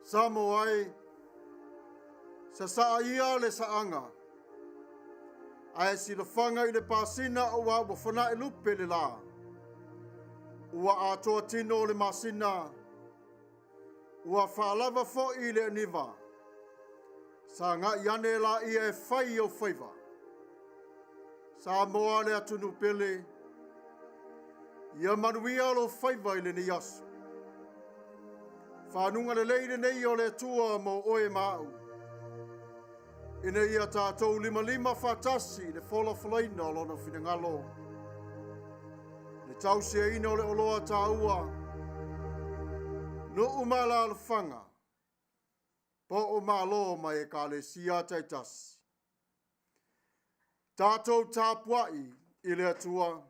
Samoa e, sasaa ia le saaga, ae silafaga i le pasina auā ua fanae lupe le lā. Ua atoa tino le masina, ua faalava foi le aniva. Sagai ane laia e fai ou faiva. Samoa le atunuu pele, ia manuia lou faiva i lenei aso. Fanuga lelei lenei o le Atua mo oe ma au. Ina ia tatou limalima faatasi i le folafolaina o lona finagalo. Le tausiaina o le oloa taua, nuu ma alaalafaga, po o Malo ma Ekalesia taitasi. Tatou tapuai i le Atua.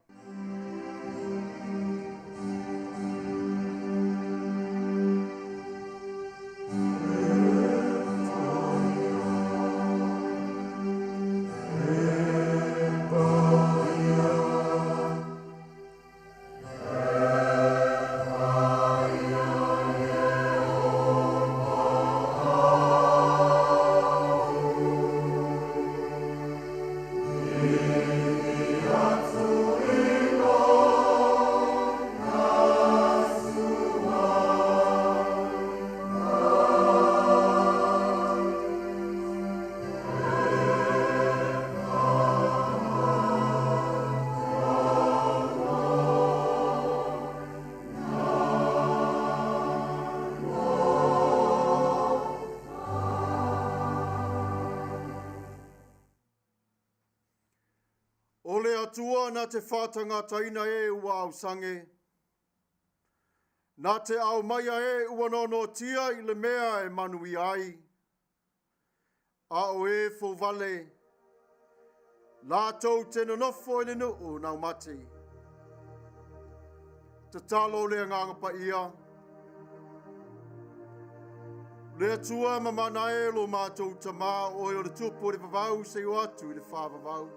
O le Atua na te faatagataina e ua ausage, na te aumaia e ua nonotia i le mea e manuia ai, a o e fouvale, latou te nonofo i le nuu naumate. Tatalo le Agaga Paia, Le Atua mamana e lo matou Tamā, o oe o le tupu o le vavau seia oo atu i le faavavau.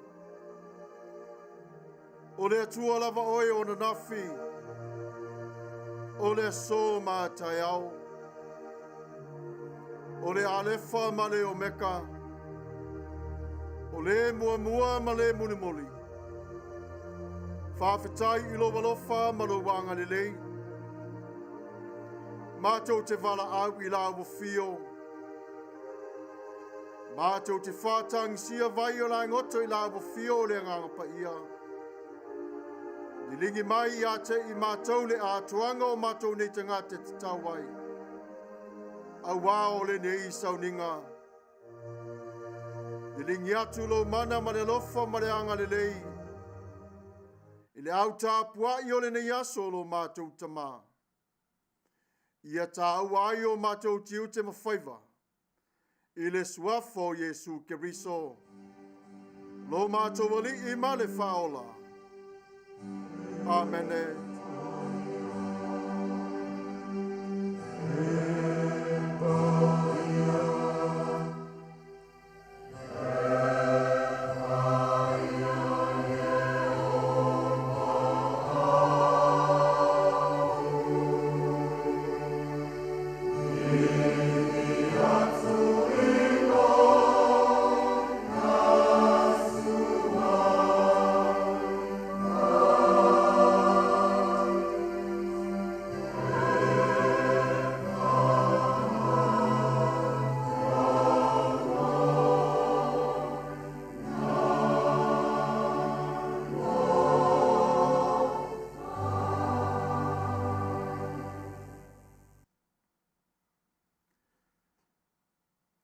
O le Atua lava oe o ananafi, o le aso ma taeao. O le Alefa ma le Omeka, o le muamua ma le mulimuli. Faafetai i lou alofa ma lou agalelei. Matou te valaau i lau afio. Matou te whātangisia vai o la ngoto i lau afio o le Agaga Paia. Liligi mai ia te i mātou le atoaga o mātou nei tagata e tatau ai. Auā o lenei sauniga. Liligi atu lou mana ma le alofa ma le agalelei. I le au tapuai o lenei aso o lo mātou Tamā. Ia tāua ai o mātou tiute ma faiva i le suafa o Iesu Keriso, lo mātou Alii ma le Faaola. Amene.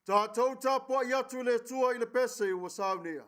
Tatou tapuai atu i le Atua i le pese ua saunia.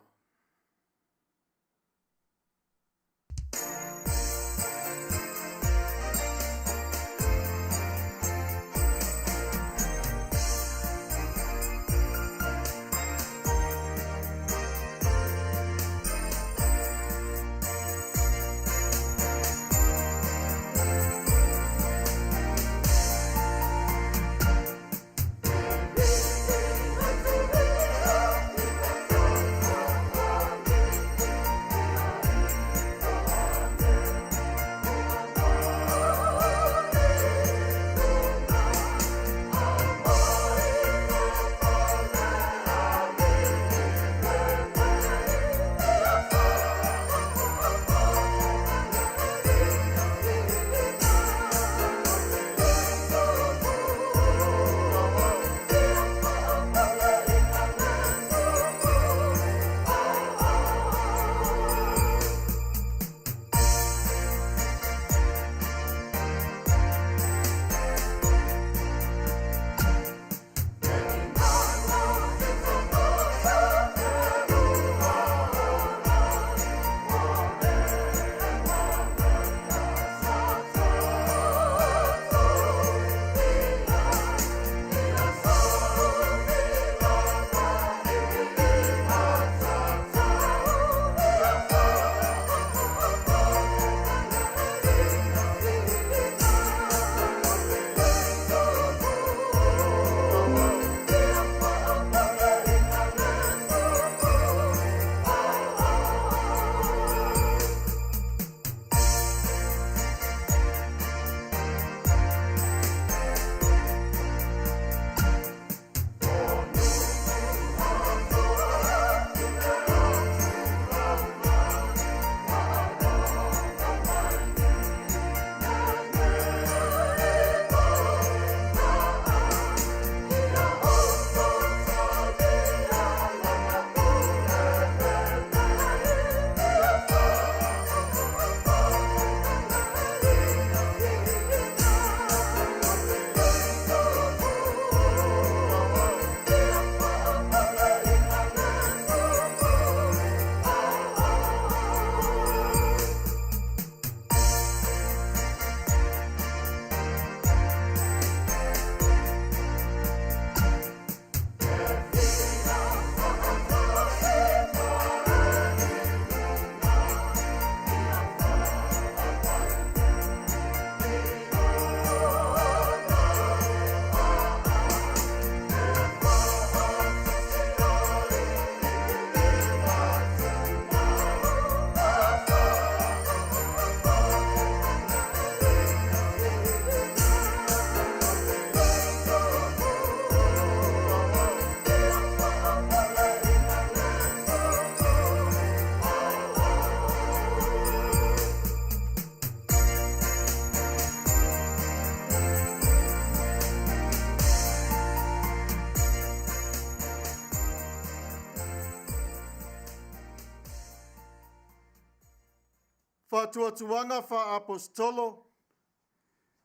Faatuatuaga faa-Aposetolo,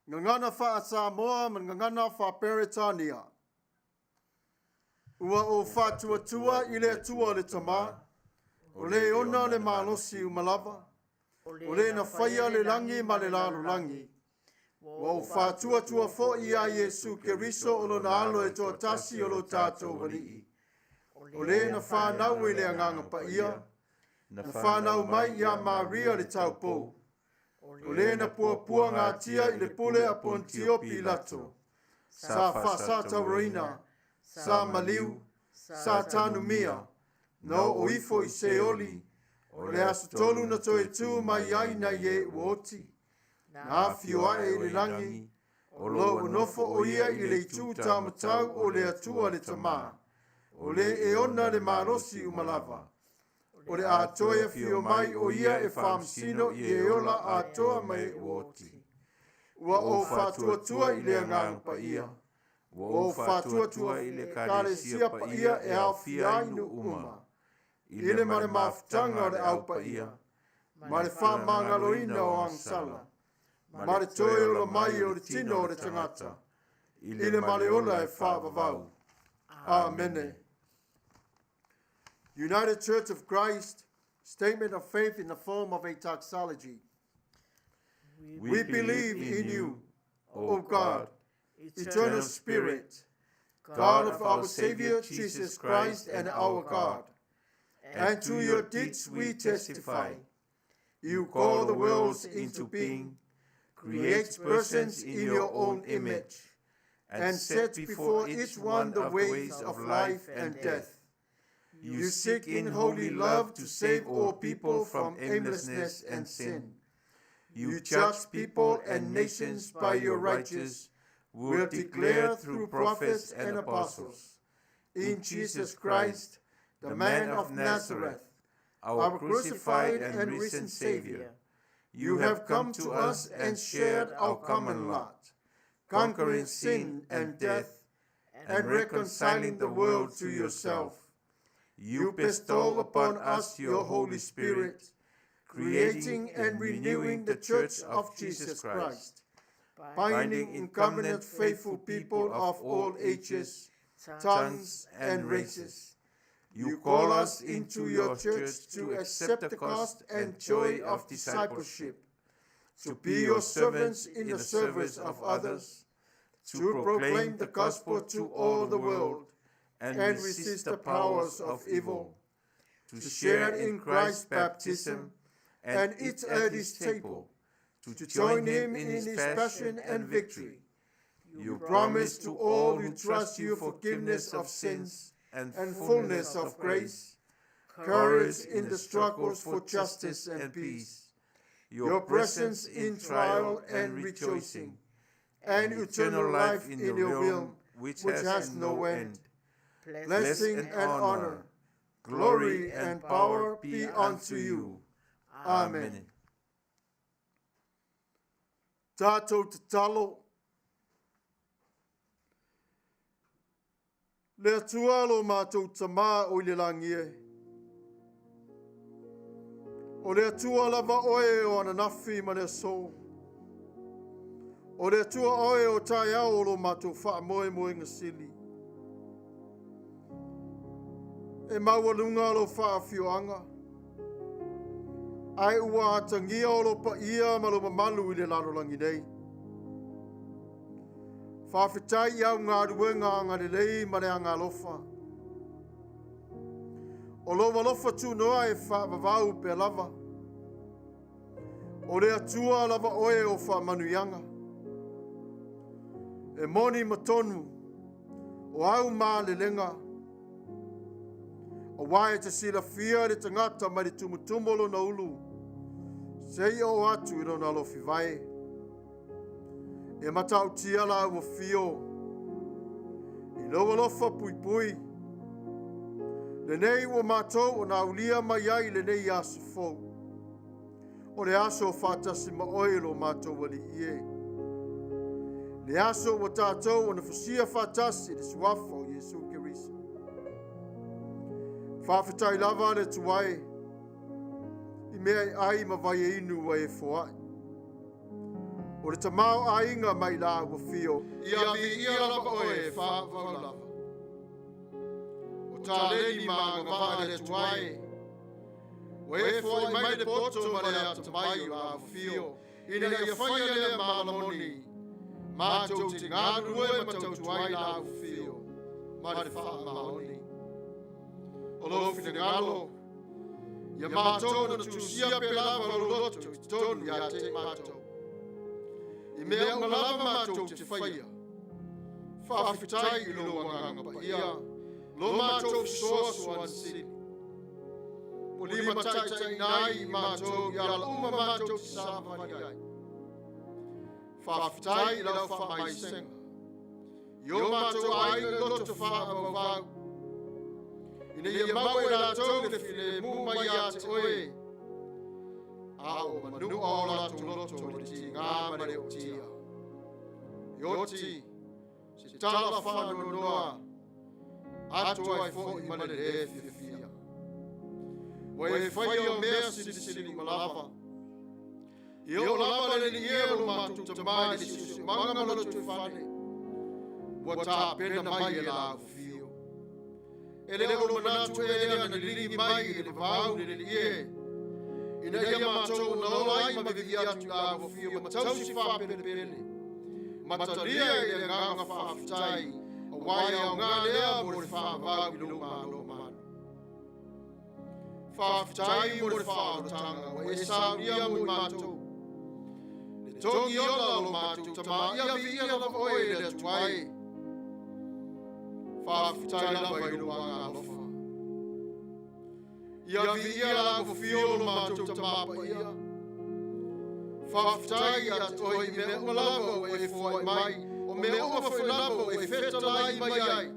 Gagana faa-Samoa ma le Gagana faa-Peretania. Ua ou faatuatua i le Atua le Tama, o le ona le malosi uma lava, o le na faia le lagi ma le lalolagi. Ua ou faatuatua foi ia Iesu Keriso o lona alo e toatasi o lo tatou Alii, o le na fanau i le Agaga Paia, na fanau mai ia Maria le taupou, o le na puapuagatia i le pule a Ponitio Pilato, sa faasatauraina, sa maliu, sa tanumia, na oo ifo i Seoli, o le aso tolu na toe tu mai ai nai e ua oti, na afio ae i le lagi, o lo o nofo o ia i le itu taumatau o le Atua le Tama, o le e ona le malosi uma lava, o le a toe afio mai o ia e faamasino i e ola atoa ma e ua oti. Ua ou faatuatua i le Agaga Paia, ua ou faatuatua i le Ekalesia paia e aofia ai nuu uma, i le ma le mafutaga o le Au Paia, ma le faamagaloina o agasala, ma le toe ola mai o le tino o le tagata, i le ma le ola e faavavau. Amene. United Church of Christ, Statement of Faith in the form of a doxology. We believe in you, O God, eternal Spirit, God of our Savior Jesus Christ and our God. And to your deeds we testify. You call the worlds into being, create persons in your own image, and set before each one the ways of life and death. You seek in holy love to save all people from aimlessness and sin. You judge people and nations by your righteous will declare through prophets and apostles. In Jesus Christ, the man of Nazareth, our crucified and risen Savior, you have come to us and shared our common lot, conquering sin and death and reconciling the world to yourself. You bestow upon us your Holy Spirit, creating and renewing the Church of Jesus Christ, binding in covenant faithful people of all ages, tongues, and races. You call us into your church to accept the cost and joy of discipleship, to be your servants in the service of others, to proclaim the gospel to all the world and resist the powers of evil, to share in Christ's baptism and eat at his table, to join him in his passion and victory. You promise to all who trust you forgiveness of sins and fullness of grace, courage in the struggles for justice and peace, your presence in trial and rejoicing, and eternal life in your realm which has no end. Blessing and honor, glory and power be unto you. Amen. Tātou tatalo. Le Atua lo mātou Tamā o i le langi e. O le Atua lava oe o ananafi ma le aso. O le Atua oe o taeao o lo mātou faamoemoega sili. E maualuga lou faafioaga, ae ua atagia o lo paia ma lo mamalu i le lalolagi nei. Faafetai i au galuega agalelei ma le agalofa. O lou alofa tunoa e faavavau pea lava. O le Atua lava oe o faamanuiaga. E moni ma tonu, o au malelega. Aua e te silafia le tagata mai le tumutumu o lona ulu, seia oo atu i lona alofivae. E matautia la ua fio i lou alofa puipui. Lenei ua matou ona aulia mai ai lenei aso fou. O le aso o faatasi ma oe lo matou Alii e. Le aso ua tatou ona fusia faatasi i le suafa o Iesu Keriso. Faafetai lava le Atua e. I mea e ai ma vai e inu ua e foai. O le tamaoaiga mai la ua fio. Ia viia lava oe e faavavau lava. O taleni ma agavaa e le Atua e. Ua e foai mai le poto ma le atamai o la fio, ina ia faia lea malamoni, matou te galulue ma tautua ai la fio, ma le faamaoni. O lou finagalo, ia matou na tusia pea lava lou loto i totonu ia te matou. I mea uma lava matou te faia, faafetai i lou agaga paia, lo matou fesoasoani sili. Ua limataitaiina ai i matou i ala uma matou te savavali ai. Faafetai i lau faamaisega. I o matou aiga i loto faavauvau. Ina ia mau e latou le filemu mai ia te oe, a o manua o latou loto i le tigā ma le ootia. E oti se tala faanoanoa atu ai foi ma le lē fiafia. Ua e faia o mea silisili uma lava. E oo lava le alii e o lo matou Tama i le siosiomaga ma lotoifale, ua tapena mai e la afifio. E le o lo manatu ea lea na liligi mai i le vavau le alii e, ina ia matou ona ola ai ma viia atu i la afifio ma tausi faapelepele, ma talia i le agaga faafetai, aua e aoga lea mo le faavavau i lou Malo malu. Faafetai mo le faaolataga ua e saunia mo i matou. Le togi ola o lo matou Tama, ia viia lava oe e le Atua e. Faafetai lava i lou agaalofa. Ia viia la ua fio o lo matou Tama paia. Faafetai ia te oe i mea uma lava ua e foai mai, o mea uma foi lava ua e fetalai mai ai.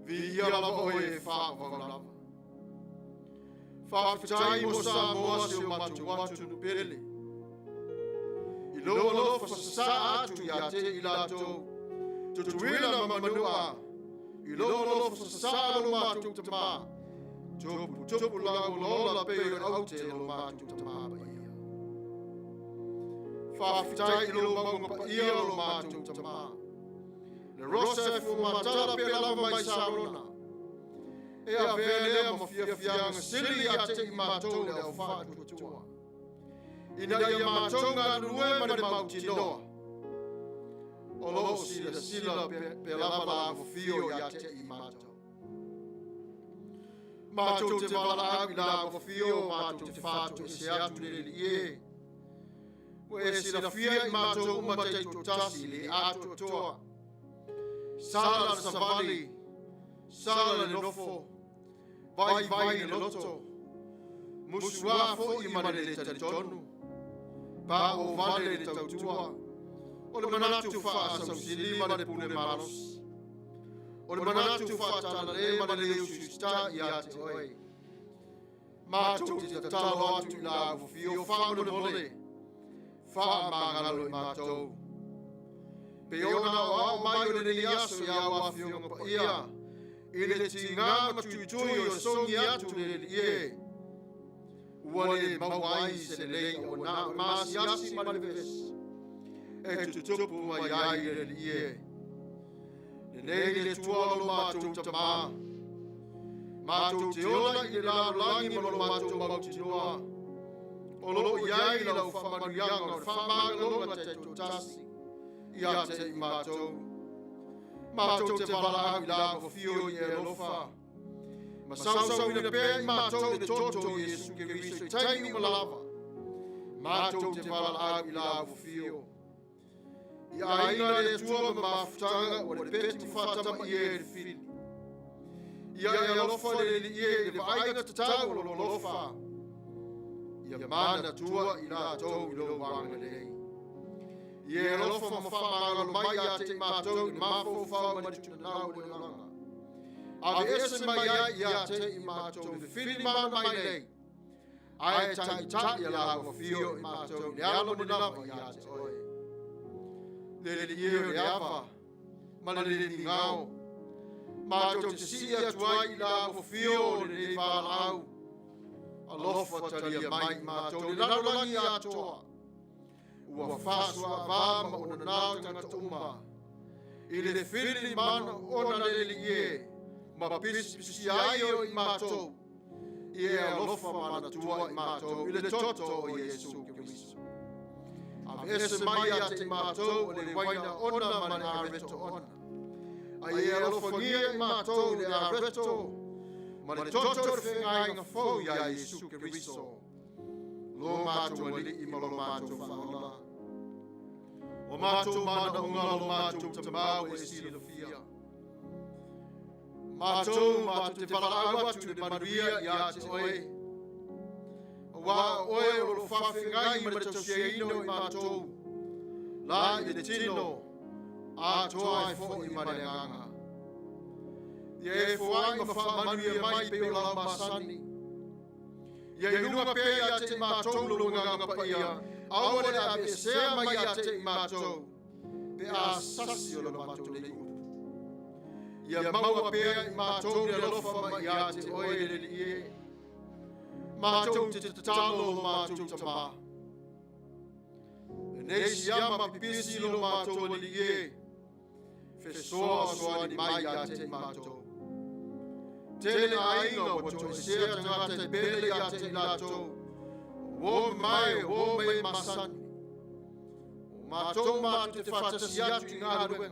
Viia lava oe e faavavau lava. Faafetai mo Samoa si o matou atunuu pele. I lou alofa sasaa atu ia te i latou, Tutuila ma Manua, i lou alofa sasaa lo matou Tama, tuputupu lagolaola pei o le aute o lo matou Tama paia. Faafetai i lou mauga paia o lo matou Tama. Le Rosef ua matala pea lava mai Sarona. E avea lea ma fiafiaga sili ia te i matou le au faatuatua. Ina ia matou galulue ma le mautinoa. O lo o silasila pea lava la afofio ia te i matou. Matou te valaau i la afofio, matou te faatoese atu le alii e. Ua e silafia i matou uma taitoatasi i le atoatoa. Sala le savali, sala le nofo, vaivai le loto, musuā foi ma le le talitonu, paʻo vale le tautua, o le manatu faasausili ma le pule malosi, o le manatu faatalale ma le le usiusita ia te oe. Matou te tatalo atu i la afofio faamolemole, faamagalo i matou. Pei ona aoao mai o lenei aso i au afioga paia, i le tigā ma tuitui o le sogi atu le alii e, ua le maua ai se lelei ua na o le maasiasi ma le vevesi, e tutupu mai ai le alii e. Lelei le Atua o lo matou Tama. Matou te ola i le lalolagi ma lo matou mautinoa. O lo o i ai lau faamanuiaga o le faamagaloga taitoatasi ia te i matou. Matou te valaau i la afio i e alofa. Ma sausauina pea i matou le toto o Iesu Keriso i taimi uma lava. Matou te valaau i la afio. I aiga le Atua ma mafutaga ua le peti faatamaia e le fili. Ia e alofa le alii e i le vaaiga tatau o lou alofa. Ia manatua i latou i lou agalelei. Ia e alofa ma faamagalo mai ia te i matou i le mafaufau ma le tuulanau o le agaga. Aveese mai ai ia te i matou le fili mana mai nei. Ae taitai ia lau afio i matou i le alo moni lava ia te oe. Le alii e o le ava ma le liligi-gao, matou te sii atu ai i lau afio o lenei valaau. Alofa talia mai i matou i le lalolagi atoa. Ua faasuaava ma ua nanao tagata uma i le fili mana ona le Alii e, ma pisipisia ai o i matou, ia e alofa manatua i matou i le toto o Iesu Keriso. Aveese mai ia te i matou o le uaina ona ma le areto ona. A ia e alofagia i matou i le areto ma le toto o le feagaiga fou ia Iesu Keriso, lo matou Alii ma lo matou Faaola. O matou manaoga lo matou Tamā ua e silafia. Matou matou te valaau atu i le manuia ia te oe. Aua o oe o lo faafeagai ma le tausiaina o i matou, la i le tino, atoa ai foi ma le agaga. Ia e foai ma faamanuia mai pei o lau masani. Ia i luga pea ia te i matou lou Agaga Paia, aua le aveesea mai ia te i matou, pe a sasi o le matou nei upu. Ia maua pea i matou le alofa mai ia te oe le Alii e. Matou te tatalo lo matou Tamā. Lenei siama pipisi lo matou Alii e, fesoasoani mai ia te i matou. Tele aiga ua toesea tagata e pele ia te i latou, uo mai, uo mai masani. O matou matou te faatasi atu i galuega.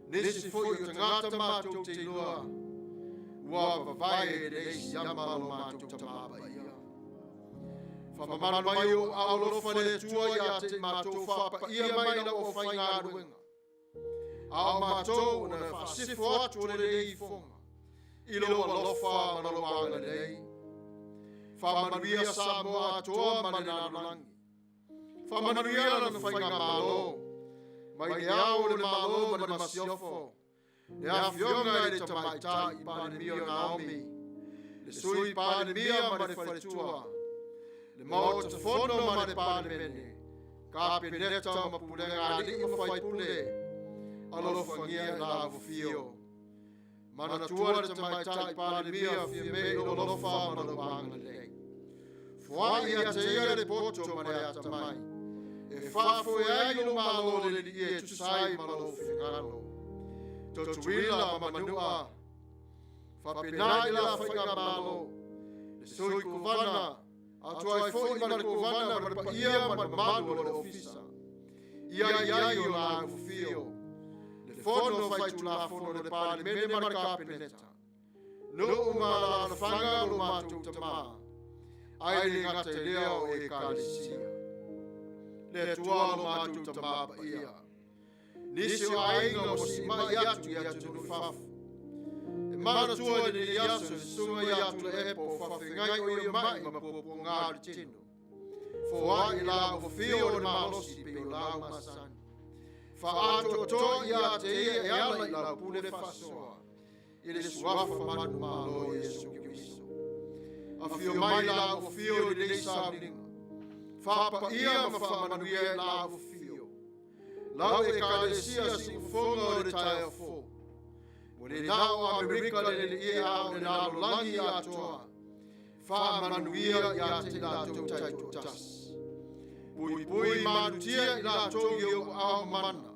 Nisi foi o tagata matou te iloa, ua vavae e lenei siama lo matou Tamā Paia. Whamamalu mai o au alofa le Atua ia te i matou whaapaia mai lau o faigaluega. A o matou ona faasifo atu o lenei ifoga i lou alofa ma lou agalelei. Faamanuia Samoa atoa ma le lalolagi. Faamanuia lana faigamalo mai le ao o le Malo ma le Masiofo, le Afioga i le Tamaitai Palemia o Naomi, le Sui Palemia ma le Faletua, le Maota Fono ma le Palemene, Kapeneta ma Pulega Alii ma Faipule, alofagia i la afifio. Manatua le Tamaitai Palemia Fiame i lou alofa ma lou agalelei. Foai ia te ia le poto ma le atamai, e faafoe ai lou Malo le Alii e tusa ai ma lou finagalo. Tutuila ma Manua, faapena i la faigamalo, le Sui Kovana, atu ai foi ma le Kovana ma le paia ma le mamalu o le Ofisa. Ia i ai o la afifio, le Fono Faitulafono le Palemene ma le Kapeneta, nuu ma alaalafaga lo matou Tamā, ae le gata i lea o Ekalesia. Le Atua lo matou Tamā Paia, nisi o aiga ua siimai atu i atunuu i fafo, e manatua i lenei aso le susuga ia Tuilaepa o faafeagai o ia mai ma puapuaga o le tino. Foai i la ua o le malosi pei o lau masani. Faaatoatoa ia te ia e ala i lau pule faasoa, i le suafa manumalo o Iesu Keriso. Afio mai la ua fio i lenei sauniga. Faapaia ma faamanuia i la ua fio. Lau Ekalesia siufofoga o le taeao fou. Ua le na o Amerika le le ia a o le lalolagi atoa. Faamanuia ia te i latou taitoatasi. Puipui malutia i latou i ou aao mana.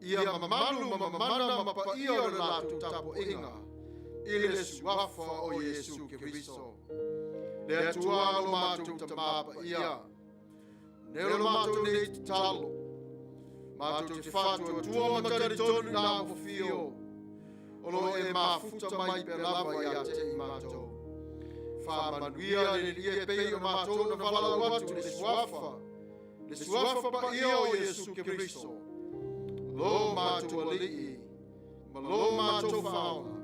Ia mamalu ma mamana ma paia o le latou tapuaiga i le suafa o Iesu Keriso. Le Atua lo matou Tamā Paia, Nei o le matou nei tatalo, matou te faatuatua ma talitonu i la afifio, o lo o e mafuta mai pea lava ia te i matou. Faamanuia le Alii e pei o matou na valaau atu i le suafa paia o Iesu Keriso, lo matou Alii ma lo matou Faaola,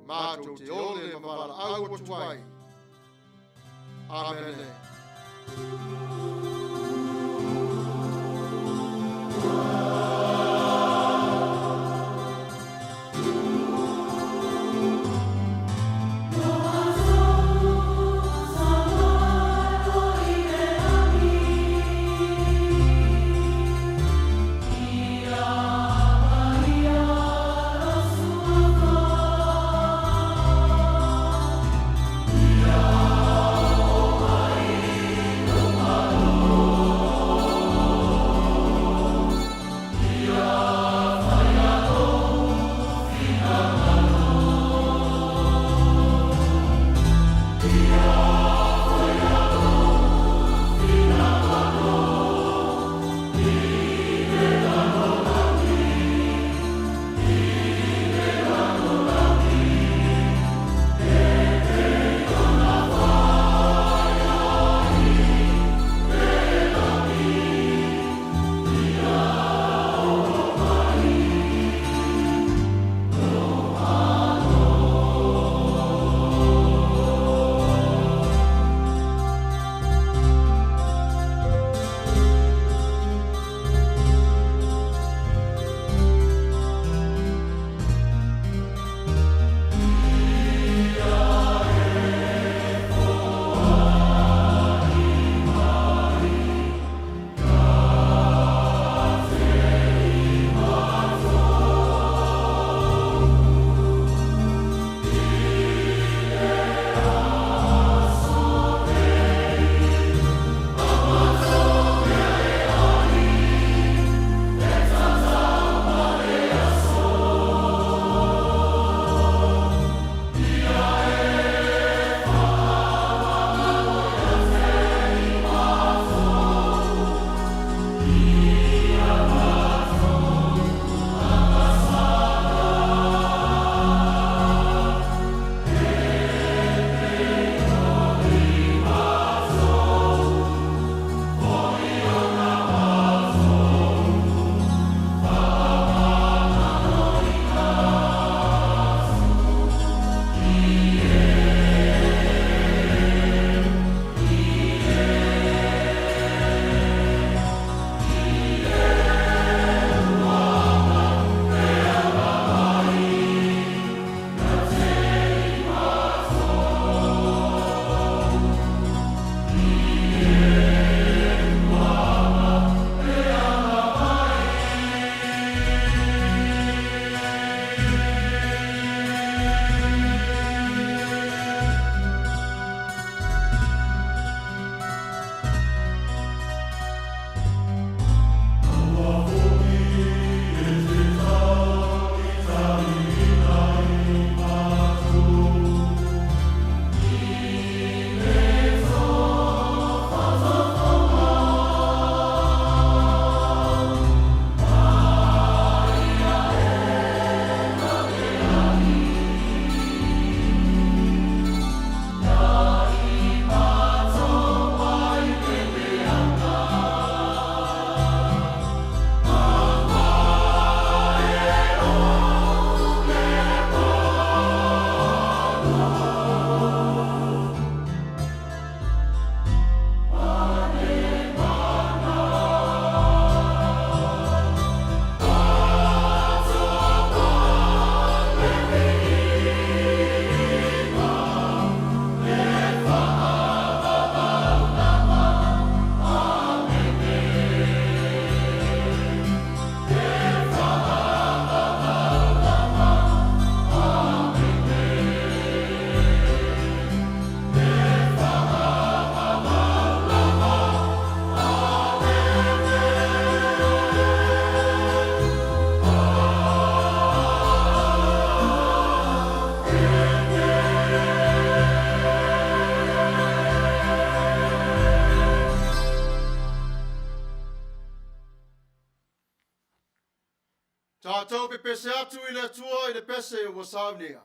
matou te ole ma valaau atu ai. Amene. Tatou pepese atu i le Atua i le pese ua saunia.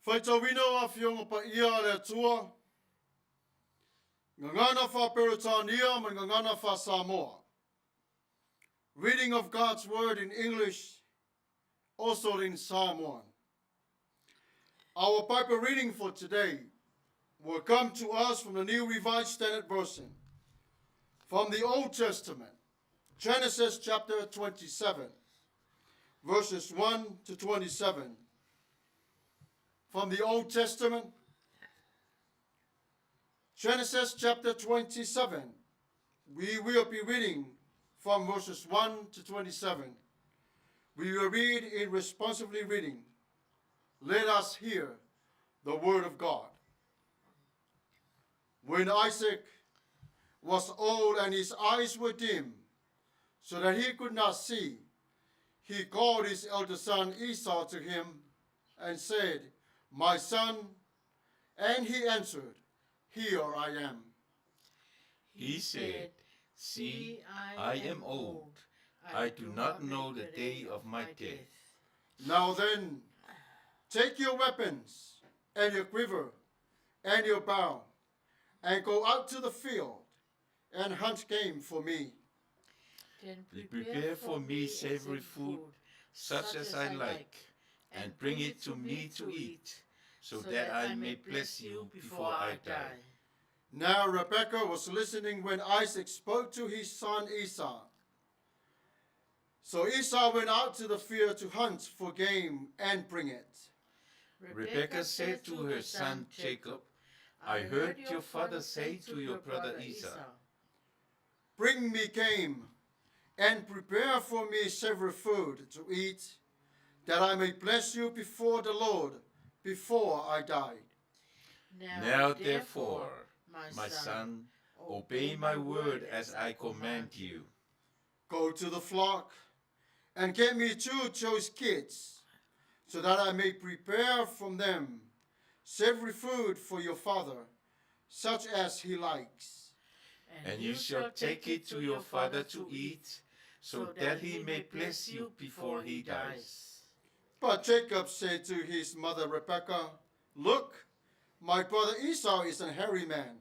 Faitauina o Afioga Paia a le Atua, Gagana Faa-Peretania ma Gagana Faa-Samoa. Reading of God's Word in English, also in Samoan. Our Bible reading for today will come to us from the New Revised Standard Version, from the Old Testament, Genesis chapter 27, verses 1 to 27. From the Old Testament, Genesis chapter 27, we will be reading from verses 1 to 27. We will read in responsively reading. Let us hear the word of God. When Isaac was old and his eyes were dim, so that he could not see, he called his elder son Esau to him and said, My son. And he answered, Here I am. He said, See, I am old. I do not know the day of my death. Now then, take your weapons and your quiver and your bow, and go out to the field and hunt game for me. Then Prepare for me savory food, such as I like, and bring it to me to eat, so that I may bless you before I die. Now Rebekah was listening when Isaac spoke to his son Esau. So Esau went out to the field to hunt for game and bring it. Rebekah said to her son Jacob, I heard your father say to your brother Esau, Bring me game and prepare for me savory food to eat, that I may bless you before the Lord before I die. Now therefore, my son, obey my word as I command you. Go to the flock and get me two choice kids, so that I may prepare from them savory food for your father, such as he likes. And you shall take it to your father to eat, so that he may bless you before he dies. But Jacob said to his mother Rebekah, Look, my brother Esau is a hairy man,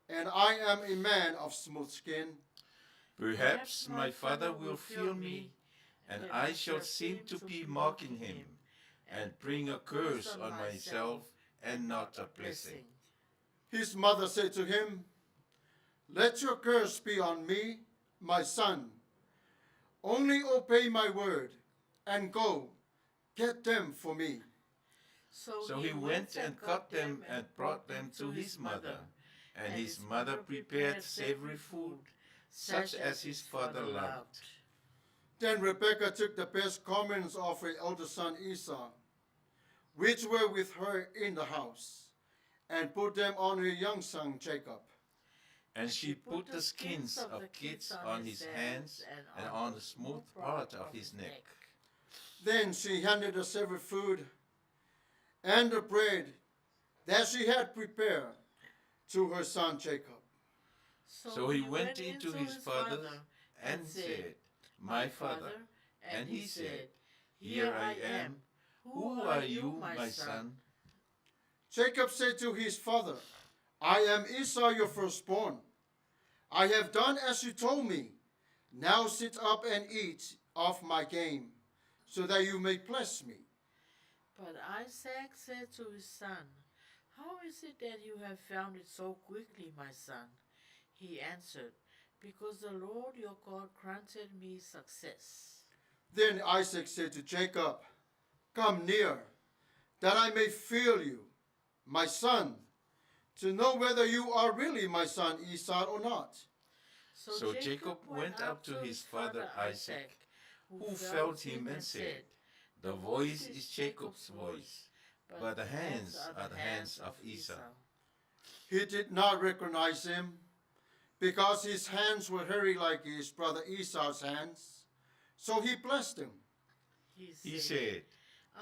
and I am a man of smooth skin. Perhaps my father will feel me, and I shall seem to be mocking him, and bring a curse on myself and not a blessing. His mother said to him, Let your curse be on me, my son. Only obey my word and go, get them for me. So he went and got them and brought them to his mother. And his mother prepared savory food, such as his father loved. Then Rebekah took the best garments of her elder son Esau, which were with her in the house, and put them on her young son Jacob. And she put the skins of kids on his hands and on the smooth part of his neck. Then she handed the savory food and the bread that she had prepared to her son Jacob. So he went into his father and said, My father. And he said, Here I am. Who are you, my son? Jacob said to his father, I am Esau, your firstborn. I have done as you told me. Now sit up and eat of my game, so that you may bless me. But Isaac said to his son, How is it that you have found it so quickly, my son? He answered, Because the Lord your God granted me success. Then Isaac said to Jacob, Come near, that I may feel you, my son, to know whether you are really my son Esau or not. So Jacob went up to his father Isaac, who felt him and said, The voice is Jacob's voice, but the hands are the hands of Esau. He did not recognize him, because his hands were hairy like his brother Esau's hands. So he blessed him. He said,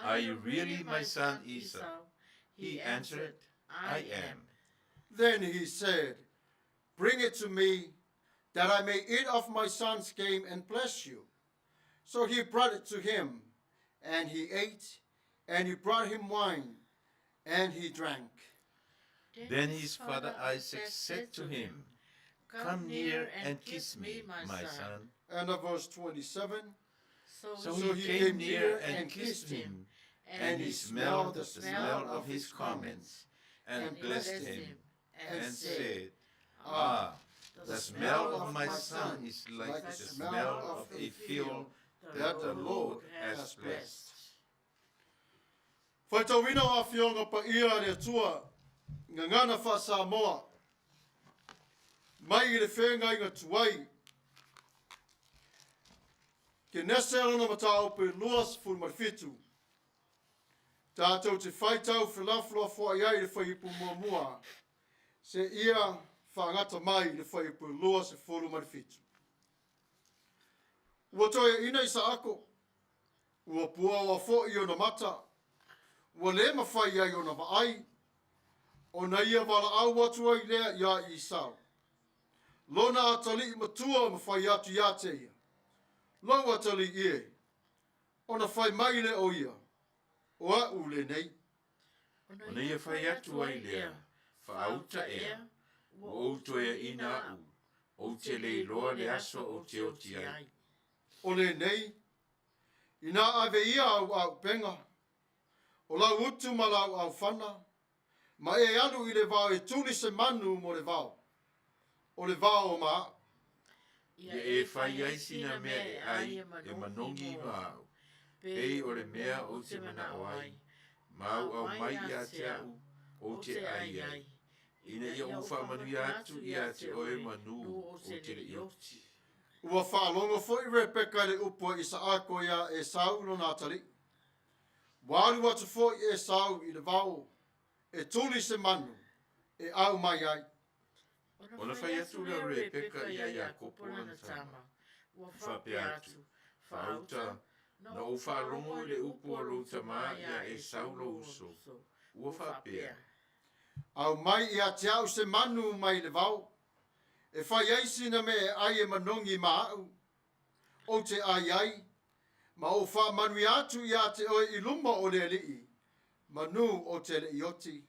Are you really my son Esau? He answered, I am. Then he said, Bring it to me, that I may eat of my son's game and bless you. So he brought it to him, and he ate, and he brought him wine And he drank. Then his father Isaac said to him, Come near and kiss me, my son. And at verse 27, So he came near and kissed him, and he smelled the smell of his garments, and blessed him, and said, Ah, the smell of my son is like the smell of a field that the Lord has blessed. Faitauina o Afioga Paia a le Atua, Gagana Faa-Samoa, mai i le feagaiga tuai, Kenese lona mataupu e 27, tatou te faitau felafolafoai ai i le fuaiupu muamua seia faagata mai i le fuaiupu 27. Ua toeaina Isaako, ua puaoa foi ona mata, ua le mafai ai ona vaai, ona ia valaau atu ai lea iā Isau. Lona atalii matua ma fai atu iā te ia, Lou atalii e, ona fai mai lea o ia, O a'u lenei. Ona ia fai atu ai lea, Faauta ea, ua ou toeaina a'u, ou te le iloa le aso ou te oti ai. O lenei, inā ave ia au auupega, o lau utu ma lau aufana, ma e alu i le vao e tuli se manu mo le vao, o le vao ma a'u. Ia e fai ai sina mea e ai e manogi ma a'u, pei o le mea ou te manao ai, ma aumai ia te a'u ou te ai ai, ina ia ou faamanuia atu ia te oe manu ou te le i oti. Ua faalogo foi Rebeka i le upu a Isaako iā Esau lona atalii. Ua alu atu foi Esau i le vao e tuli se manu e aumai ai. Ona fai atu lea o Rebeka iā Iakopo lana tama, ua faapea atu, Faauta, na ou faalogo i le upu a lou tamā iā Esau lou uso, ua faapea. Aumai ia te a'u se manu mai le vao, e fai ai sina mea e ai e manogi ma a'u, ou te ai ai, ma ou faamanuia atu ia te oe i luma o le Alii, manu ou te le i oti.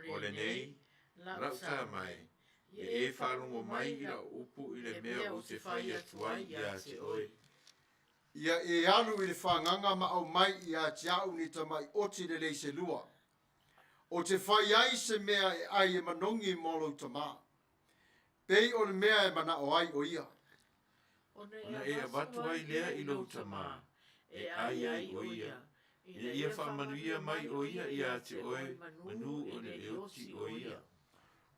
O lenei, lau tama e, ia e faalogo mai i lau upu i le mea ou te fai atu ai ia te oe. Ia e alu i le fagaga ma aumai ia te a'u ni tamai oti lelei se lua, ou te fai ai se mea e ai e manogi mo lou tamā, pei o le mea e manao ai o ia. Ona e avatu ai lea i lou tamā, e ai ai o ia, ina ia faamanuia mai o ia ia te oe manu o le e oti o ia.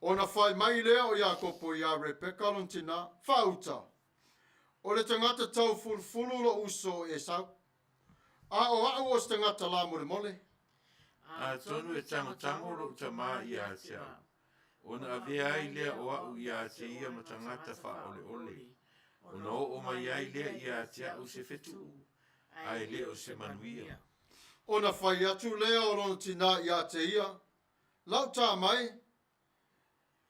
Ona fai mai lea o Iakopo iā Rebeka lona tinā, Faauta, o le tagata taufulufulu lou uso o Esau, a o a'u o se tagata lamolemole. Atonu e tagotago lou tamā ia te a'u, ona avea ai lea o a'u ia te ia ma tagata faaoleole, ona oo mai ai lea ia te a'u se fetu'u, a e le o se manuia. Ona fai atu lea o lona tinā ia te ia, Lau tama e,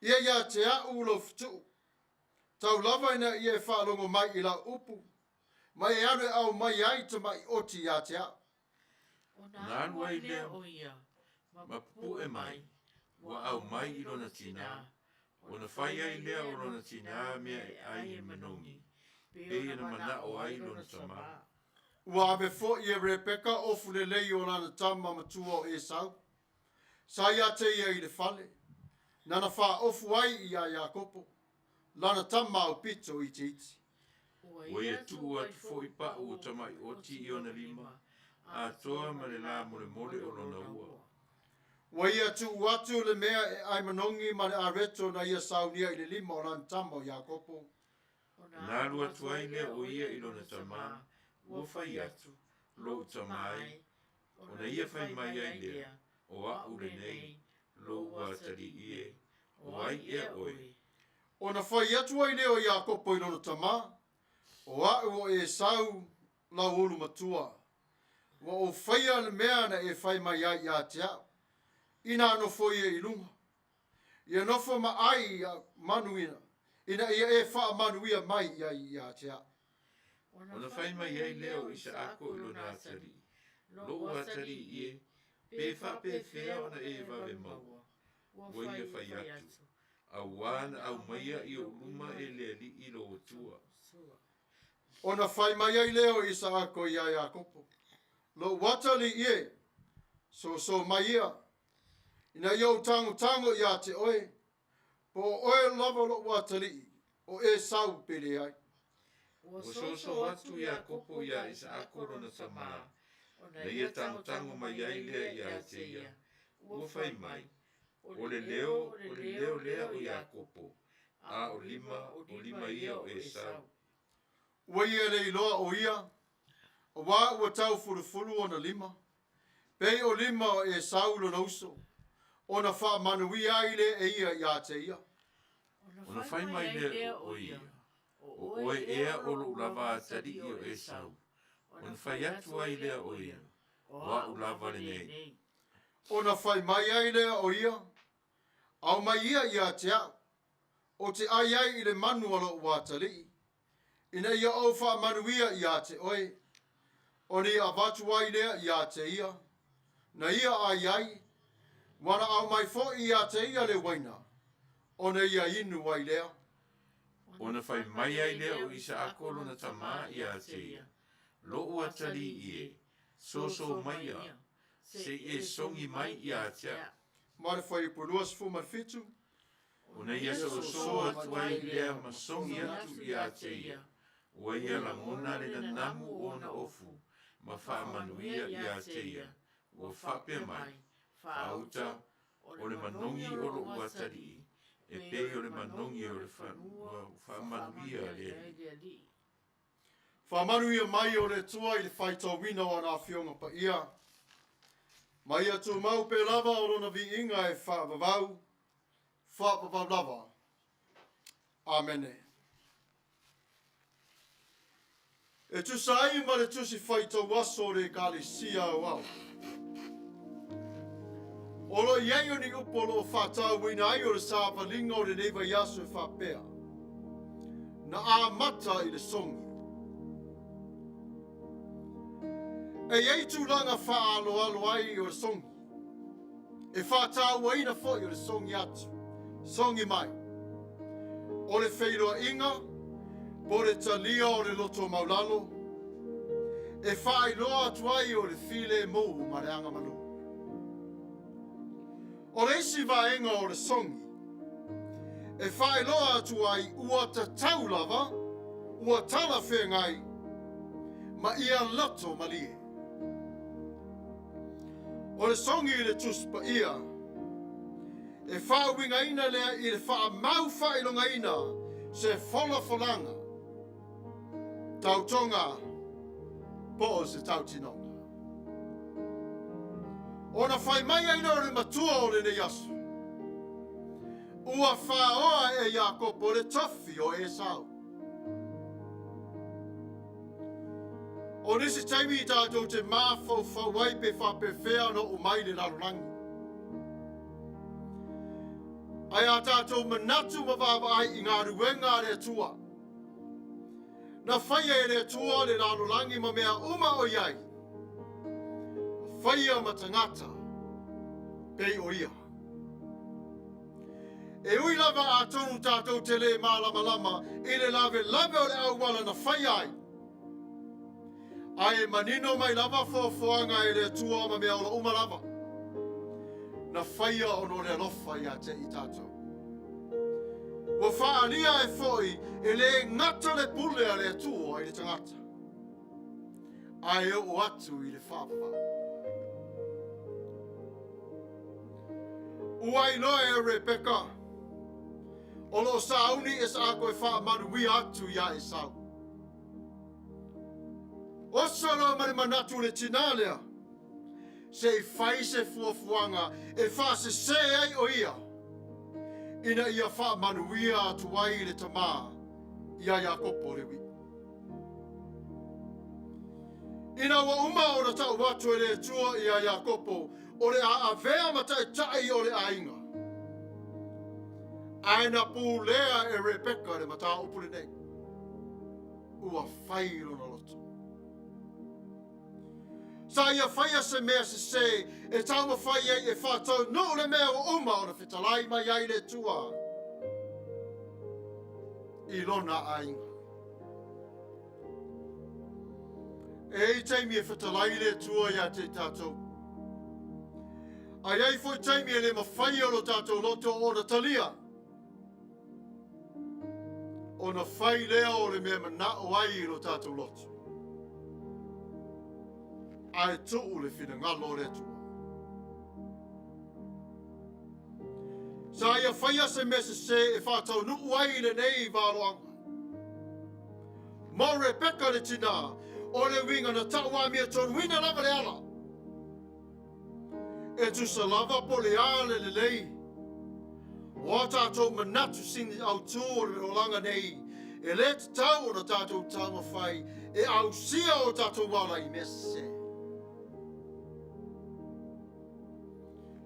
ia ia te a'u lou fetu'u, tau lava ina ia e faalogo mai i lau upu, ma e alu e aumai ai tamai oti ia te a'u. Ona alu ai lea ma pupu'e mai, ua aumai i lona tinā, ona fai ai lea o lona tinā mea e ai e manogi, pei ona manao ai lona tamā. Ua ave foi e Rebeka ofu lelei o lana tama matua o Esau, sa ia te ia i le fale, nana faaofu ai iā Iakopo, lana tama aupito itiiti. Ua ia tuu atu foi pa'u o tamai oti i ona lima, atoa ma le lamolemole o lona ua. Ua ia tuu atu le mea e ai manogi ma le areto na ia saunia i le lima o lana tama o Iakopo. Ona alu atu ai lea o ia i lona tamā, ua fai atu, Lou tamā e, ona ia fai mai ai lea, O a'u lenei, lou atalii e, o ai ea oe? Ona fai atu ai lea o Iakopo i lona tamā, O a'u o Esau lau ulu matua. Ua ou faia le mea na e fai mai ai ia te a'u, inā nofo ia i luga. Ia nofo ma ai ia manuia, ina ia e faamanuia mai ai ia te a'u. Ona fai mai ai lea o Isaako i lona atalii, Lou atalii e, Pe faapefea ona e vave maua? Ua ia fai atu, Auā na aumaia i ou luma e le Alii lou Atua. Ona fai mai ai lea o Isaako iā Iakopo, Lou atalii e, soso mai ia, ina ia ou tagotago iā te oe, po o oe lava lou atalii, o Esau pe leai. Ua soso atu Iakopo iā Isaako lona tamā, ona ia tagotago mai ai lea iā te ia, ua fai mai, O le leo, o le leo lea o Iakopo, a o lima, o lima ia o Esau. Ua ia le iloa o ia, auā ua taufulufulu ona lima, pei o lima o Esau lona uso, ona faamanuia ai lea e ia iā te ia. Ona fai mai lea o ia, O oe ea o lou lava atalii o Esau? Ona fai atu ai lea o ia, O au lava lenei. Ona fai mai ai lea o ia, Aumai ia ia te au, ou te ʻai ai i le manu a lou atalii, ina ia ou faamanuia iā te oe, ona ia avatu ai lea iā te ia, na ia ʻai ai, ua na aumai foi iā te ia le uaina, ona ia inu ai lea. Ona fai mai ai lea o Isaako lona tamā iā te ia, Lou atalii e, soso maia, se i e sogi mai iā te au. Ma le fuaiupu 27. Ona ia soso atu ai lea ma sogi atu iā te ia, ua ia lagona le nanamu o ona ofu ma faamanuia iā te ia, ua faapea mai, Faauta, o le manogi o lou atalii, e pei o le manogi o le fanua faamanuia a le Alii. Faamanuia mai o le Atua i le faitauina o ana Afioga Paia, ma ia tumau pea lava o Lona viiga e faavavau, faavavau lava. Amene. E tusa ai ma le tusi faitau aso o le Ekalesia Aoao. O lo o i ai o ni upu o lo o faatauaina ai o le savaliga o lenei vaiaso e faapea, Na amata i le sogi. E i ai tulaga faaaloalo ai o le sogi, e faatauaina foi o le sogi atu, sogi mai. O le feiloaiga po o le talia o le loto maulalo, e faailoa atu ai o le filemu ma le agamalu. O le isi vaega o le sogi e faailoa atu ai ua tatau lava, ua talafeagai ma ia loto malie. O le sogi i le Tusi Paia, e faauigaina lea i le faamau faailogaina se folafolaga, tautoga po o se tautinoga. Ona fai mai ai lea o le matua o lenei aso, ua faoa e Iakopo le tofi o Esau. O nisi taimi tatou te mafaufau ai pe faapefea ona oo mai le lalolagi. Ae a tatou manatu ma vaavaai i galuega a le Atua, na faia e le Atua le lalolagi ma mea uma o i ai, na faia ma tagata pei o ia. E ui lava atonu tatou te lē malamalama i le lavelave o le auala na faia ai, ae manino mai lava foafoaga e le Atua ma mea ola uma lava na faia ona o le alofa ia te i tatou. Ua faaalia ai foi e lē gata le pule a le Atua i le tagata, ae oo atu i le faavavau. Ua iloa e Rebeka o lo o sauni Isaako e faamanuia atu iā Esau. Oso loa ma le manatu o le tinā lea, se i fai se fuafuaga e faasesē ai o ia, ina ia faamanuia atu ai le tamā iā Iakopo le uiʻi. Ina ua uma ona tau atu e le Atua iā Iakopo o le a avea ma taitai o le aiga, ae na pulea e Rebeka le mataupu lenei, ua fai lona loto. Sa ia faia se mea sesē e taumafai ai e faataunuu le mea ua uma ona fetalai mai ai le Atua i lona aiga. E i ai taimi e fetalai le Atua ia te i tatou. A i ai foi taimi e le mafai e lo tatou loto ona talia, ona fai lea o le mea manao ai i lo tatou loto. Ae tuu le finagalo o le Atua. Sa ia faia se mea sesē e faataunuu ai lenei valoaga. Mo Rebeka le tinā, o le uiga na tau amiatonuina lava le ala. E tusa lava po o le a le lelei o a tatou manatu sini autū o le olaga nei, e le tatau ona tatou taumafai e ausia o tatou ala i mea sesē.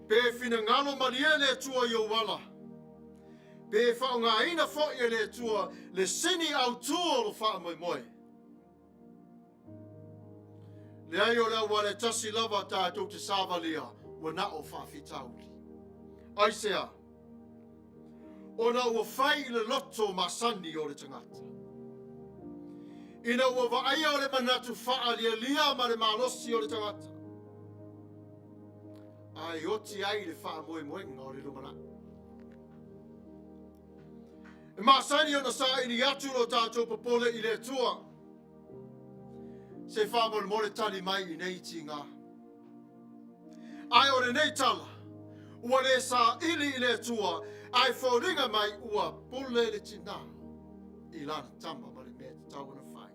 Pe finagalo malie le Atua i ou ala, pe faaaogaina foi e le Atua le sini autū o lo faamoemoe. Leai o le auala e tasi lava tatou te savalia ua na o faafitauli. Aisea? Ona ua fai i le loto masani o le tagata. Ina ua vaaia o le manatu faalialia ma le malosi o le tagata, ae oti ai le faamoemoega o le lumanai. E masani ona saili atu lo tatou popole i le Atua. Se faamolemole tali mai i nei tiga. Ae o lenei tala, ua le saili i le Atua, ae foliga mai ua pule le tinā i lana tama ma le mea e tatau ona fai.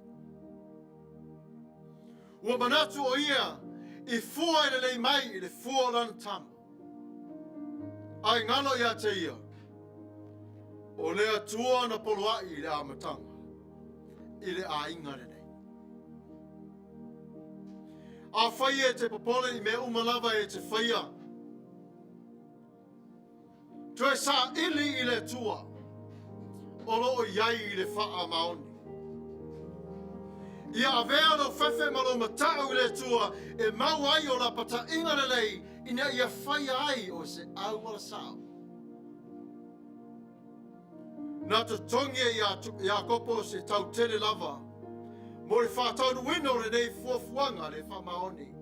Ua manatu o ia i fua e lelei mai i le fua o lana tama. Ae galo ia te ia, o le Atua na poloai i le amataga, i le aiga lenei. Afai e te popole i mea uma lava e te faia, toe saili i le Atua o lo o i ai i le faamaoni. Ia avea lou fefe ma lou matau i le Atua e mau ai o lapataiga lelei ina ia faia ai o se auala sao. Na totogi e Iakopo se tau tele lava mo le faataunuuina o lenei fuafuaga le faamaoni.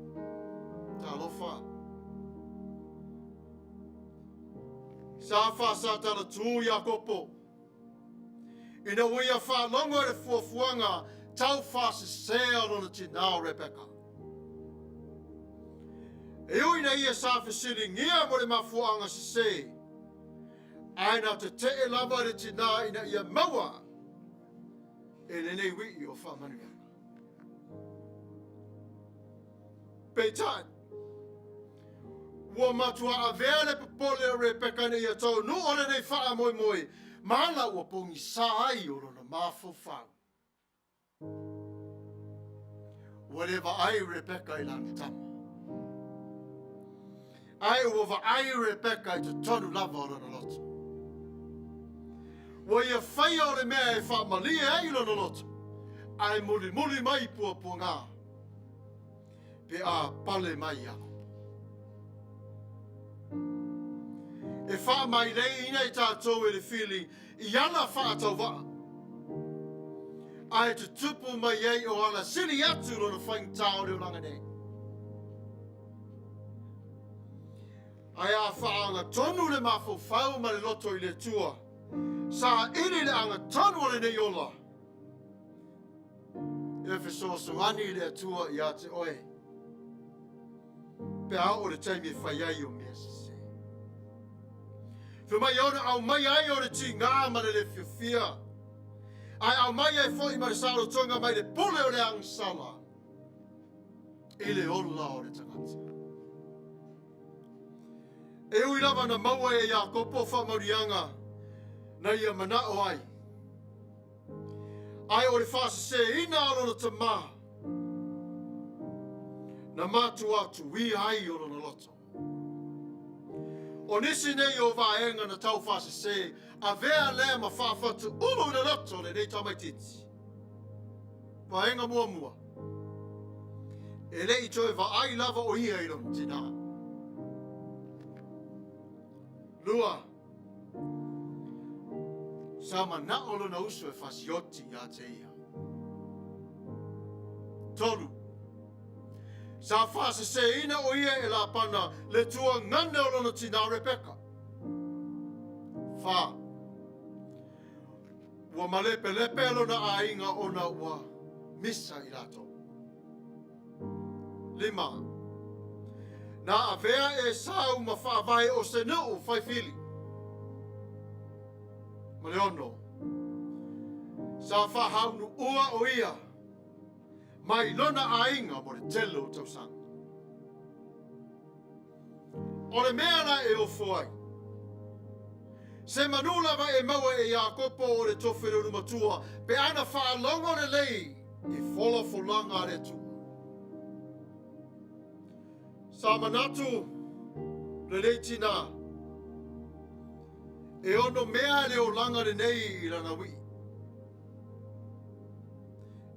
Talofa. Sa faasatana tū Iakopo ina ua ia faalogo i le fuafuaga tau faasesē o lona tinā o Rebeka. E ui ina ia sa fesiligia mo le mafuaaga sesē, ae na tetee lava le tinā ina ia maua e lenei wii o faamanuiaga. Peitai, ua matua avea le popole o Rebeka ina ia taunuu o lenei faamoemoe ma ala ua pogisā ai o lona mafaufau. Ua le vaai Rebeka i lana tama. Ae ua vaai Rebeka i totonu lava o lona loto. Ua ia faia o le mea e faamalie ai lona loto, ae mulimuli mai puapuaga pe a pale mai Iakopo. E faamaileiina i tatou e le fili i ana faatauvaa, ae tutupu mai ai o ala sili atu lona faigata o le olaga nei. Ae a faagatonu le mafaufau ma le loto i le Atua, saili le agatonu o lenei ola, e fesoasoani le Atua ia te oe, pe a oo le taimi e fai ai o mea sesē. Fai mai ona aumai ai o le tigā ma le le fiafia, ae aumai ai foi ma le saolotoga mai le pule o le agasala i le ola o le tagata. E ui lava na maua e Iakopo faamanuiaga na ia manao ai, Ae o le faasesēina o lona tamā, na matua tuia ai o lona loto. O nisi nei o vaega na tau faasesē, avea lea ma faafatu ulu i le loto o lenei tamaitiiti. Vaega muamua. E le i toe vaai lava o ia i lona tinā. 2. Sa manao lona uso e fasioti ia te ia. 3. Sa faaseseina o ia e Lapana le tuagane o lona tinā Rebeka. 4. Ua malepelepe lona aiga ona ua misa i latou. 5. Na avea Esau ma faavae o se nuu faifili. Ma le 6. Sa faahaunuua o ia mai lona aiga mo le tele o tausaga. O le mea la e ofo ai, se manu lava e maua e Iakopo o le tofi o le ulumatua, pe ana faalogo lelei i folafolaga a le Atua. Sa manatu lenei tinā, e ono mea le olaga lenei i lana ui'i.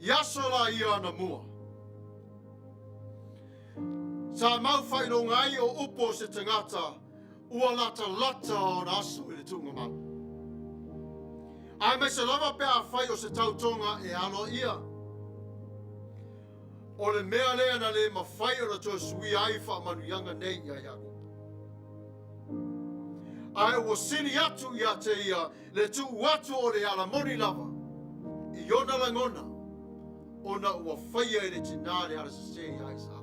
I aso la ia anamua, Sa mau faailoga ai o upu o se tagata ua latalata ona aso i le tuugamau. Aemaise lava pe afai o se tautoga e aloaia. O le mea lea na le mafai ona toe suia ai faamanuiaga nei ia Iakopo. Ae ua sili atu ia te ia le tuu atu o le ala moni lava i ona lagona ona ua faia e le tinā le ala sesē ia Isaako.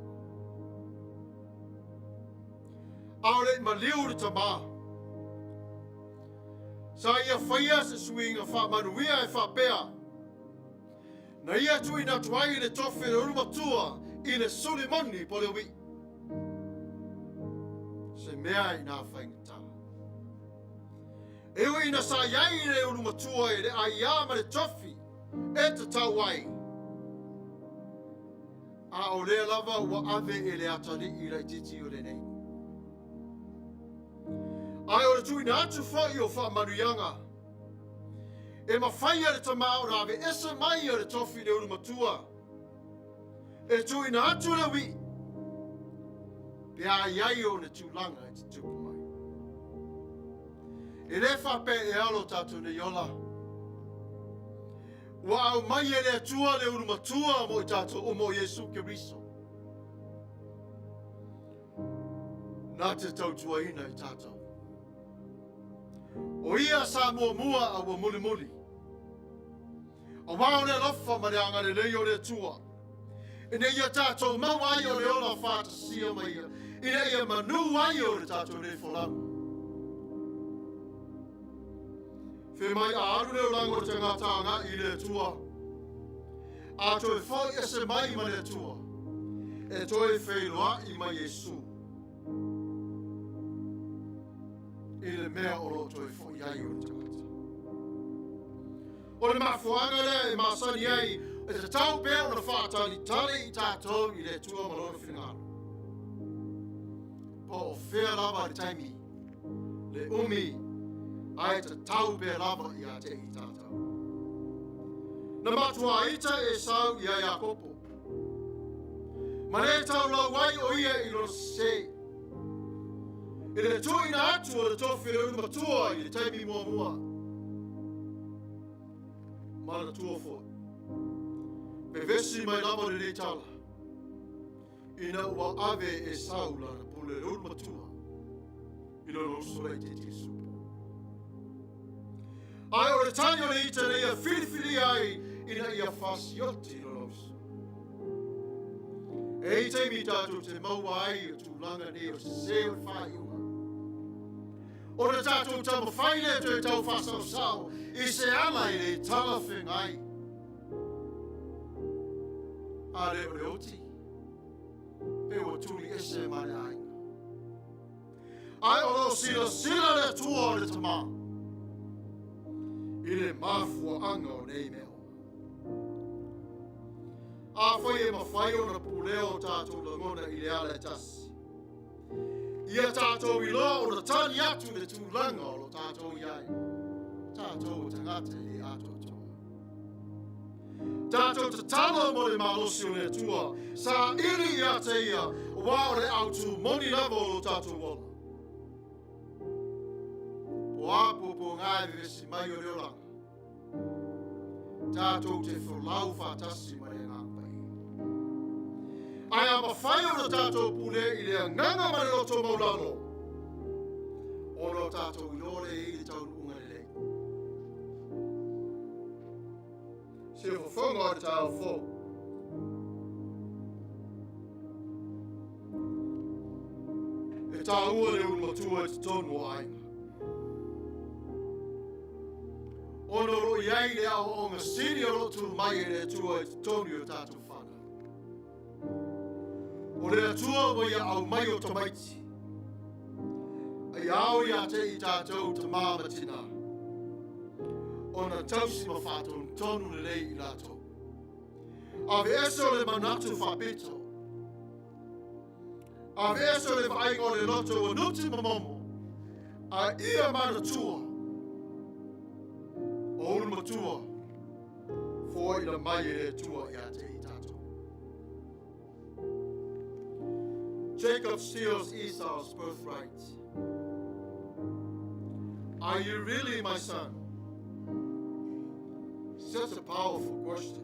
A o le i maliu le tamā, sa ia faia se suiga faamanuia e faapea, na ia tuuina atu ai le tofi o le ulumatua i le suli moni po o le ui'i. Se mea ina faigata. E ui ina sa i ai le ulumatua i le aiā ma le tofi e tatau ai, a o lea lava ua ave e le atalii laitiiti o lenei. Ae o le tuuina atu foi o faamanuiaga, e mafai e le tamā ona aveese mai o le tofi i le ulumatua, e tuuina atu le ui'i, pe a i ai ona tulaga e tutupu mai. E le faapea e alo tatou nei ola. Ua aumai e le Atua le ulumatua mo i tatou uma o Iesu Keriso. Na te tautuaina i tatou. O ia sa muamua a ua mulimuli. Aua o le alofa ma le agalelei o le Atua, ina ia tatou maua ai o le ola faatasia ma ia, ina ia manū ai o le tatou nei folauga. Fai mai a alu le olaga o le tagata agai i le Atua, a toe foi ese mai ma le Atua, e toe feiloai ma Iesu i le mea o lo o toe foi ai o le tagata. O le mafuaaga lea e masani ai e tatau pea ona faatalitali i tatou i le Atua ma lona finagalo. Po o fea lava le taimi, le umi, ae tatau pea lava ia te i tatou. Na matua ita Esau ia Iakopo. Ma le taulau ai o ia i lona sesē. I le tuuina atu o le tofi o le ulumatua i le taimi muamua. Manatua foi, vevesi mai lava lenei tala, ina ua ave e Esau lana pule le ulumatua i lona uso laitiiti Isupo. Ae o le tali o le ita na ia filifilia ai ina ia fasioti i lona uso. E i taimi tatou te maua ai o tulaga nei o sesē o le faaiuga. Ona tatou taumafai lea toe tau faasaosao i se ala e le talafeagai. A le o le oti, pe ua tuli ese ma le aiga. Ae o lo o silasila le Atua o le Tamā i le mafuaaga o nei mea uma. Afai e mafai ona pulea o tatou lagona i le ala e tasi, ia tatou iloa ona tali atu i le tulaga o lo tatou i ai, tatou o tagata e le atoatoa. Tatou tatalo mo le malosi o le Atua, saili ia te ia, aua o le autu moni lava o lo tatou ola. Po a puapuaga e vevesi mai o le olaga, tatou te folau faatasi ma le Agaga Paia. Ae a mafai ona tatou pule i le agaga ma le loto maulalo, ona o tatou iloa lea e i ai le taunuuga lelei. Se fofoga o le taeao fou. E taua le ulu matua i totonu o aiga. Ona o lo o i ai le aoaoga sili o lo o tuu mai e le Atua i totonu i o tatou whanau. O le Atua ua ia aumai o tamaiti. Ai ao ia te i tātou tamā ma tinā. Ona tausi ma whātonutonu lelei i lātou. Aveese o le manatu faapito. Aveese o le vaaiga o le loto ua nuti ma momo. A ia manatua o ulu matua foaina mai e le Atua ia te i tātou. Jacob steals Esau's birthright. Are you really my son? Such a powerful question.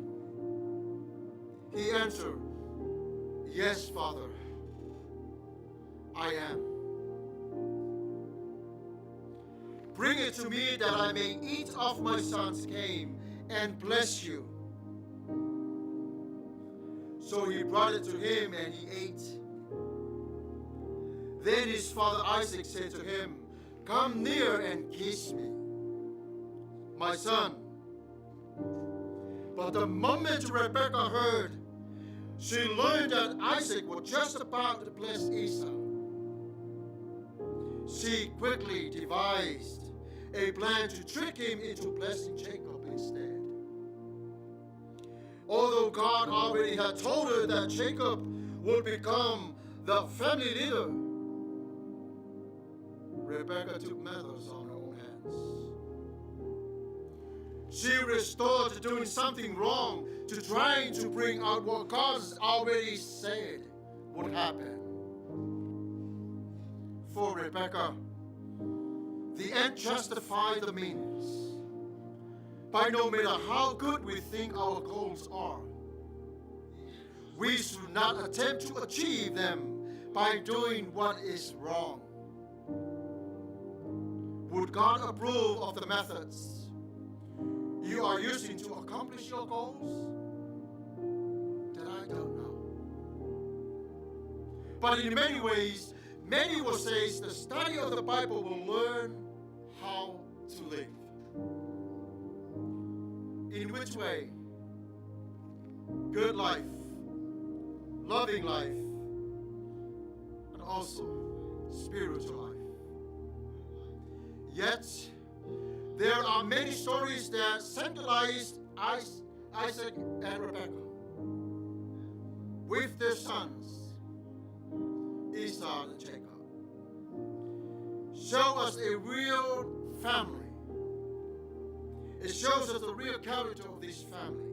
He answered, Yes, Father, I am. Bring it to me that I may eat of my son's game and bless you. So he brought it to him and he ate. Then his father Isaac said to him, Come near and kiss me, my son. But the moment Rebekah heard, she learned that Isaac was just about to bless Esau. She quickly devised a plan to trick him into blessing Jacob instead. Although God already had told her that Jacob would become the family leader, Rebekah took matters on her own hands. She restored to doing something wrong, to trying to bring out what God has already said would happen. For Rebekah, the end justified the means. By no matter how good we think our goals are, we should not attempt to achieve them by doing what is wrong. Would God approve of the methods you are using to accomplish your goals? That I don't know. But in many ways, many will say the study of the Bible will learn how to live. In which way? Good life, loving life, and also spiritual life. Yet, there are many stories that centralize Isaac and Rebekah with their sons, Esau and Jacob. Show us a real family. It shows us the real character of this family.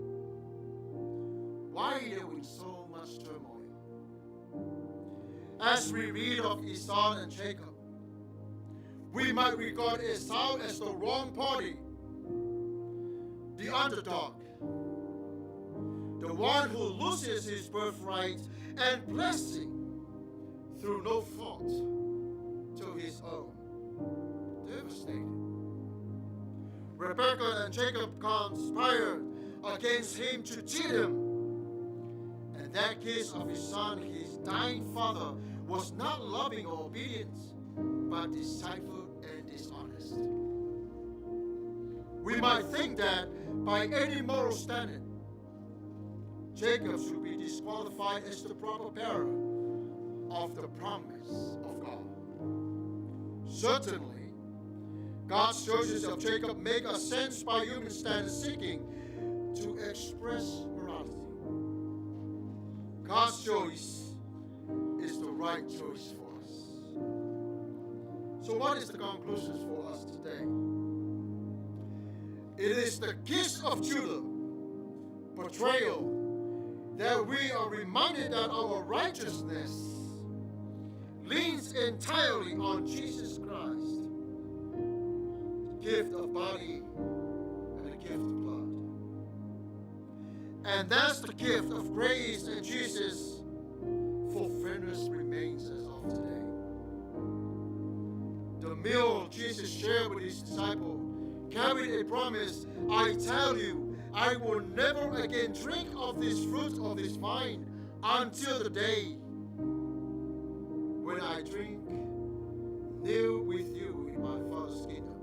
Why they were in so much turmoil. As we read of Esau and Jacob, we might regard Esau as the wrong party, the underdog, the one who loses his birthright and blessing through no fault to his own. Devastated. Rebekah and Jacob conspired against him to cheat him. And that kiss of his son, his dying father, was not loving or obedient, but deceitful and dishonest. We might think that by any moral standard, Jacob should be disqualified as the proper bearer of the promise of God. Certainly, God's choices of Jacob make a sense by human standards seeking to express morality. God's choice is the right choice for us. So what is the conclusion for us today? It is the kiss of Judah, betrayal, that we are reminded that our righteousness leans entirely on Jesus Christ, the gift of body and the gift of blood. And that's the gift of grace and Jesus fulfillment remains as of today. The meal Jesus shared with his disciples carried a promise I tell you, I will never again drink of this fruit of this vine until the day when I drink new with you in my Father's kingdom.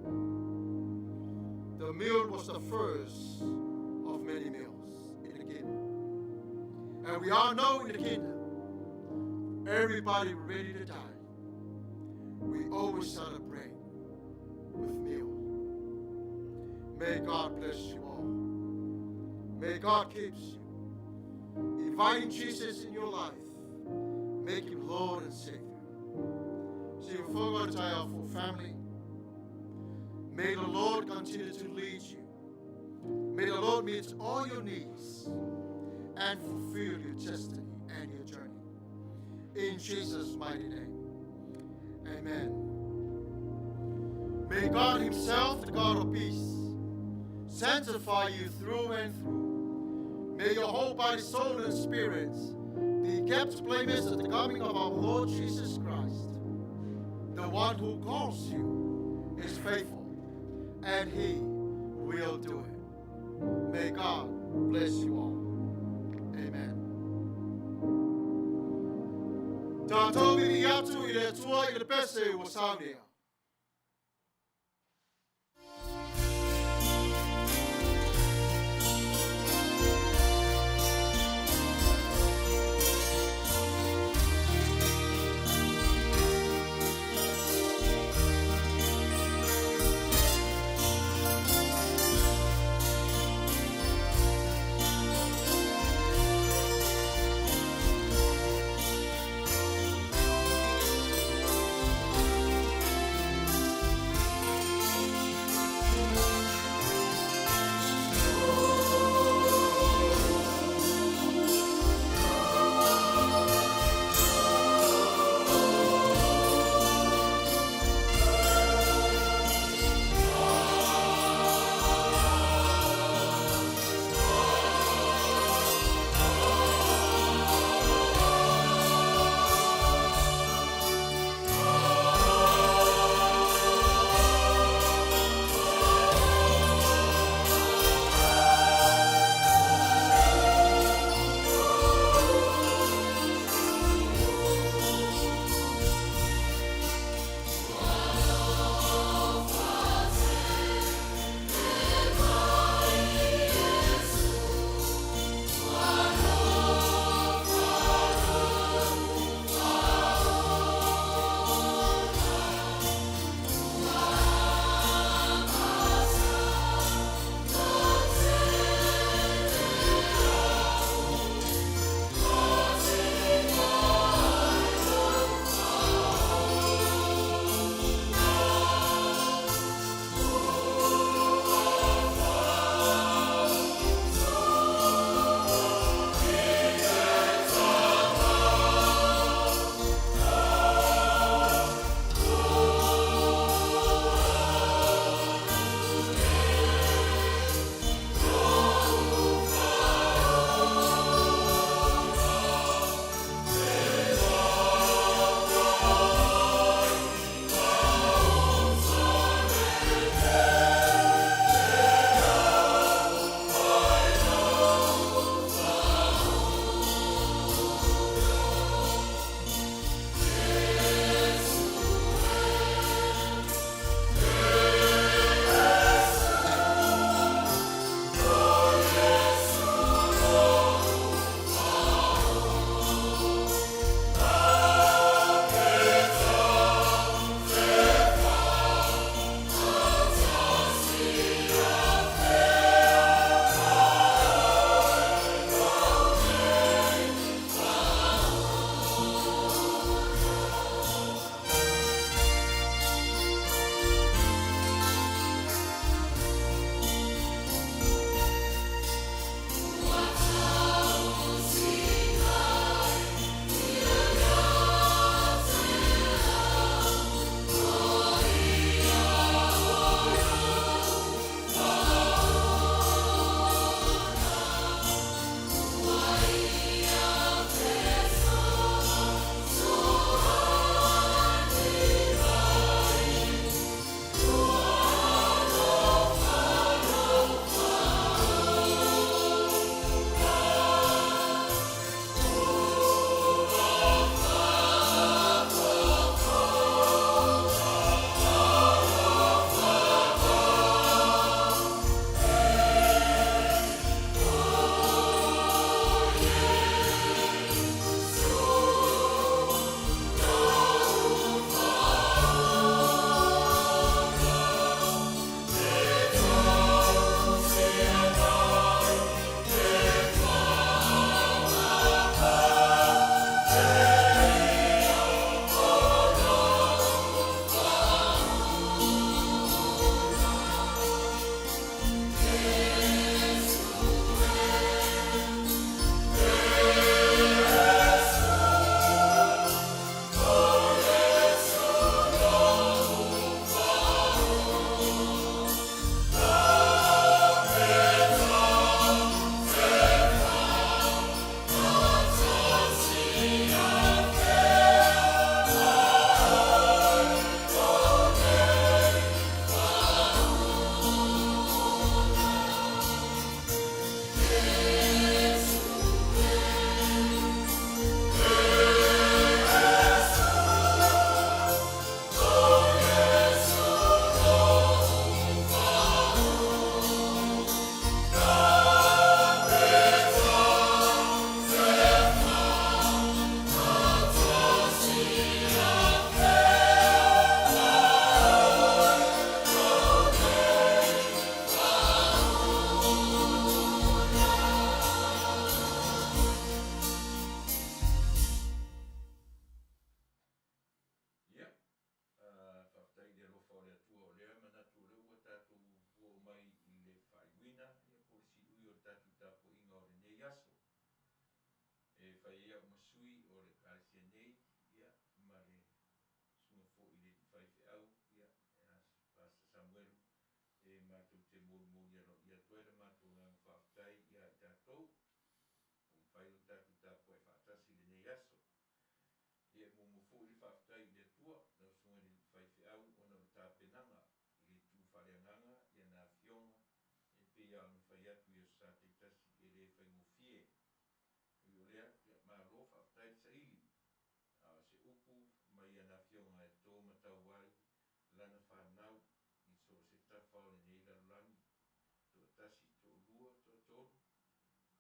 The meal was the first of many meals in the kingdom. And we all know in the kingdom, everybody ready to die. We always celebrate with meal. May God bless you all. May God keep you. Inviting Jesus in your life, make him Lord and Savior. See, for family. May the Lord continue to lead you. May the Lord meet all your needs and fulfill your destiny and your journey. In Jesus' mighty name. Amen. May God Himself, the God of peace, sanctify you through and through. May your whole body, soul, and spirit be kept blameless at the coming of our Lord Jesus Christ. The one who calls you is faithful, and He will do it. May God bless you all. Amen. Tātou vivi'i atu i le Atua i le pese ua saunia. matou te molimoli aloaia atu ai le matou agaga faafetai ia i tatou ua mafai ona tatou tapuai faatasi i lenei aso. Ia e muamua foi le faafetai i le Atua, lau Susuga i le Faifeau ona o le tapenaga i le itu faaleagaga i ana Afioga e pei lava ona fai atu i aso Sa taitasi e le faigofie. Ui o lea, ia malo faafetai le saili. A o se upu mai ana Afioga e to ma tau ai lana fanau i so o se tafa o lenei lalolagi, toatasi, toalua, toatolu,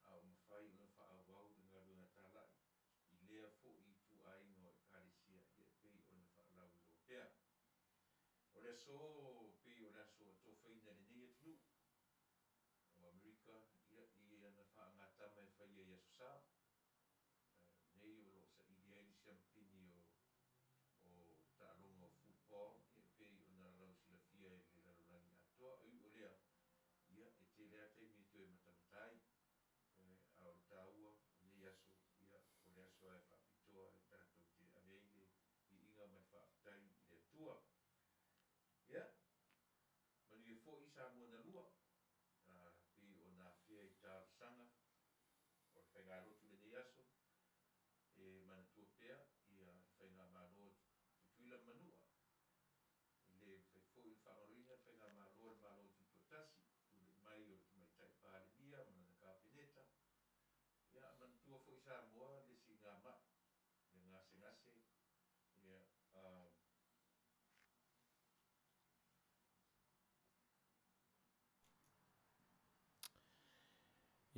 a ua mafai ona faaauau le galuega talai i lea foi ituaiga o Ekalesia ia e pei ona faalauiloa pea. O le aso pei o le aso atofaina e lenei atunuu o Amerika ia i ana faagatama e faia i Aso Sa. Nei o lo o saili ai le siamupini o o taaloga o football ia e pei ona lausilafia e le lalolagi atoa. E ui o lea, ia e tele lava taimi e toe matamata ai, a o le taua o lenei aso, ia o le aso lava e faapitoa e tatou te ave ai le viiga ma le faafetai i le Atua. Ia, manuia foi Samoa na lua, pei ona afea i talosaga o le faigalotu i lenei aso, e manatua pea le Faigamalo a Tutuila ma Manua. E le mafai foi ona faagaloina le Faigamalo a le Malo Tutoatasi, tulai mai o le Tamaitai Palemia ma lana Kapeneta. Ia, manatua foi Samoa le siigamai, le gasegase, ia,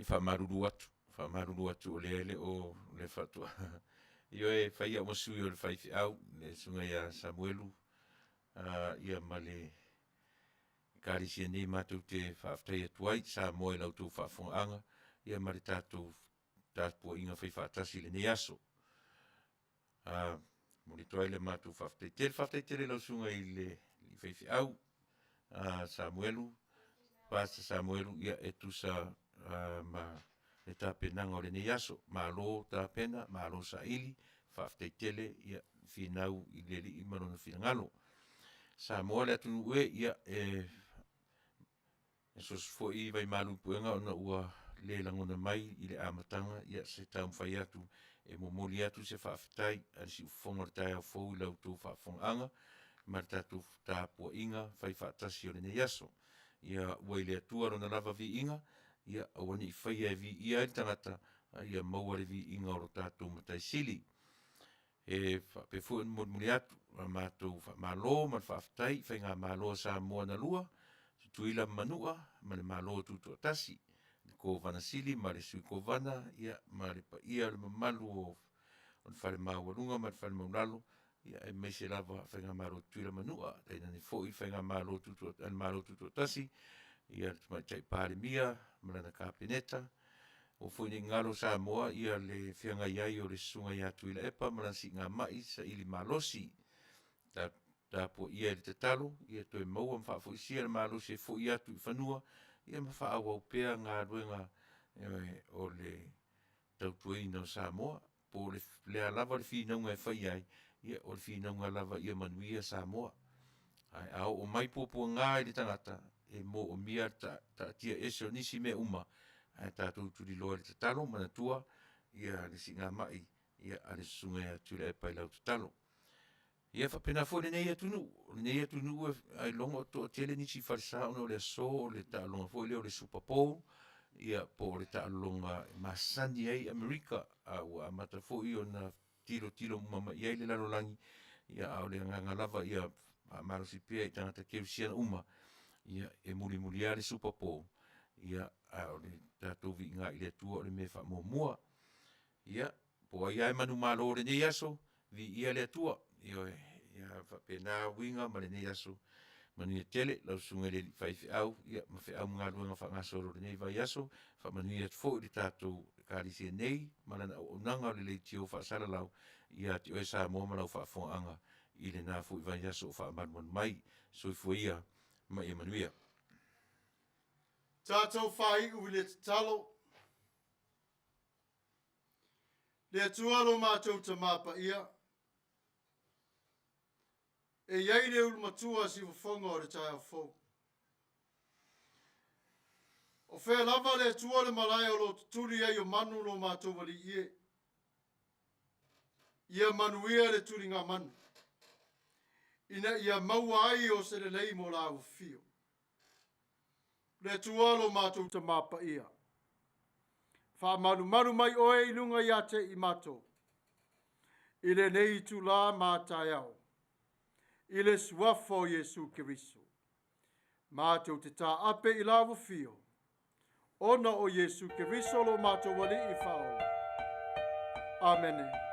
I faamalulu atu, faamalulu atu o lea e le o le faatoa Ioe, e fai au ma sui o le faifeau, le Susuga ia Samuelu, ia ma le Ekalesia nei matou te faafetai atu ai Samoa i la outou faafofogaaga ia ma le tatou tapuaiga faifaatasi i lenei aso. Momoli atu ai le matou faafetai tele. Faafetai tele i lau Susuga i le faifeau Samuelu, Pastor Samuelu, ia e tusa ma le tapenaga o lenei aso. Malo tapena, malo saili, faafetai tele ia finau i le Alii ma Lona finagalo. Samoa le atunuu e, ia e asuasu foi vaimalu i puega ona ua le lagona mai i le amataga se taumafai atu e momoli atu se faafetai a le siufofoga o le taeao fou i la outou faafofogaaga ma le tatou tapuaiga faifaatasi o lenei aso. Ia ua i le Atua Lona lava viiga, ia aua ne i faia e viia ai le tagata, a ia maua le viiga o lo tatou Matai Sili. E faapea foi ona molimoli atu la matou faamalo ma le faafetai i Faigamalo a Samoa na lua, Tutuila ma Manua ma le Malo Tutoatasi, le Kovana Sili ma le Sui Kovana ma le paia ma le mamalu o le Fale Maualuga ma le Fale Maualalo, aemaise lava Faigamalo a Tutuila ma Manua, tainane foi le Faigamalo a le Malo Tutoatasi, le Tamaitai Palemia ma lana Kapeneta. Aua foi ne i galo Samoa le feagai ai o le Susuga ia Tuilaepa ma lana siigamai saili malosi. Tapuaia i le tatalo ia toe maua ma faafoisia le malosi e foi atu i fanua ma faaauau pea galuega o le tautuaina o Samoa. Po o le a lava le finauga e fai ai, ia o le finauga lava ia manuia Samoa. Ae a oo mai puapuaga i le tagata, e moomia le taatia ese o nisi mea uma ae tatou tuliloa i le tatalo. Manatua le siigamai a le Susuga ia Tuilaepa i lau tatalo. Ia faapena foi lenei atunuu, o lenei atunuu ailoga o toatele nisi i falesa ona o le aso o le taaloga foi lea o le Super Bowl, ia po o le taaloga e masani ai Amerika, a ua amata foi ona tilotilo uma mai i ai le lalolagi. A o le agaga lava ia faamalosi pea i tagata kerisiano uma, e mulimuli lava le Super Bowl, a o le tatou viiga i le Atua o le mea e faamuamua. Ia, po o ai lava e manumalo i lenei aso, viia le Atua. Ioe. Ia faapena uiga ma lenei aso. Manuia tele lau Susuga i le alii faifeau ma feau ma galuega faagasolo o lenei vaiaso. Faamanuia atu foi i le tatou Ekalesia nei ma lana auaunaga o le Leitio Faasalalau ia te oe Samoa ma lau faafofogaaga i lena foi vaiaso o faamalumalu mai. Soifua ia ma ia manuia. Tatou faaiu i le tatalo. Le Atua lo matou Tamā Paia, e i ai le ulumatua siufofoga o le taeao fou. O fea lava le Atua le malae o lo o tutuli ai o manu lo matou alii e. Ia manuia le tuligamanu, ina ia maua ai o se lelei mo la ufio. Le Atua lo matou Tamā paia, faamalumalu mai oe i luga ia te i matou, i lenei itulā ma a taeao, i le suafa o Iesu Keriso. Matou te taape i la ufio, ona o Iesu Keriso lo matou Alii Faaola. Amene.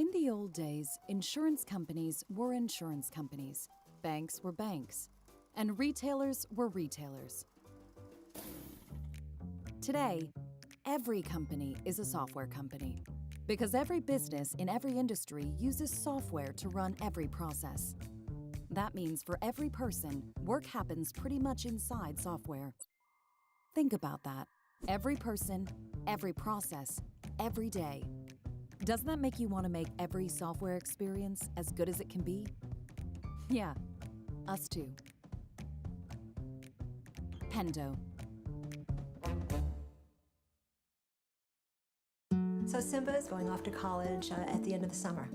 In the old days, insurance companies were insurance companies, banks were banks, and retailers were retailers. Today, every company is a software company because every business in every industry uses software to run every process. That means for every person, work happens pretty much inside software. Think about that. Every person, every process, every day. Doesn't that make you want to make every software experience as good as it can be? Yeah, us too. Pendo. So Simba is going off to college at the end of the summer.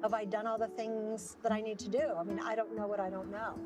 Have I done all the things that I need to do? I mean, I don't know what I don't know.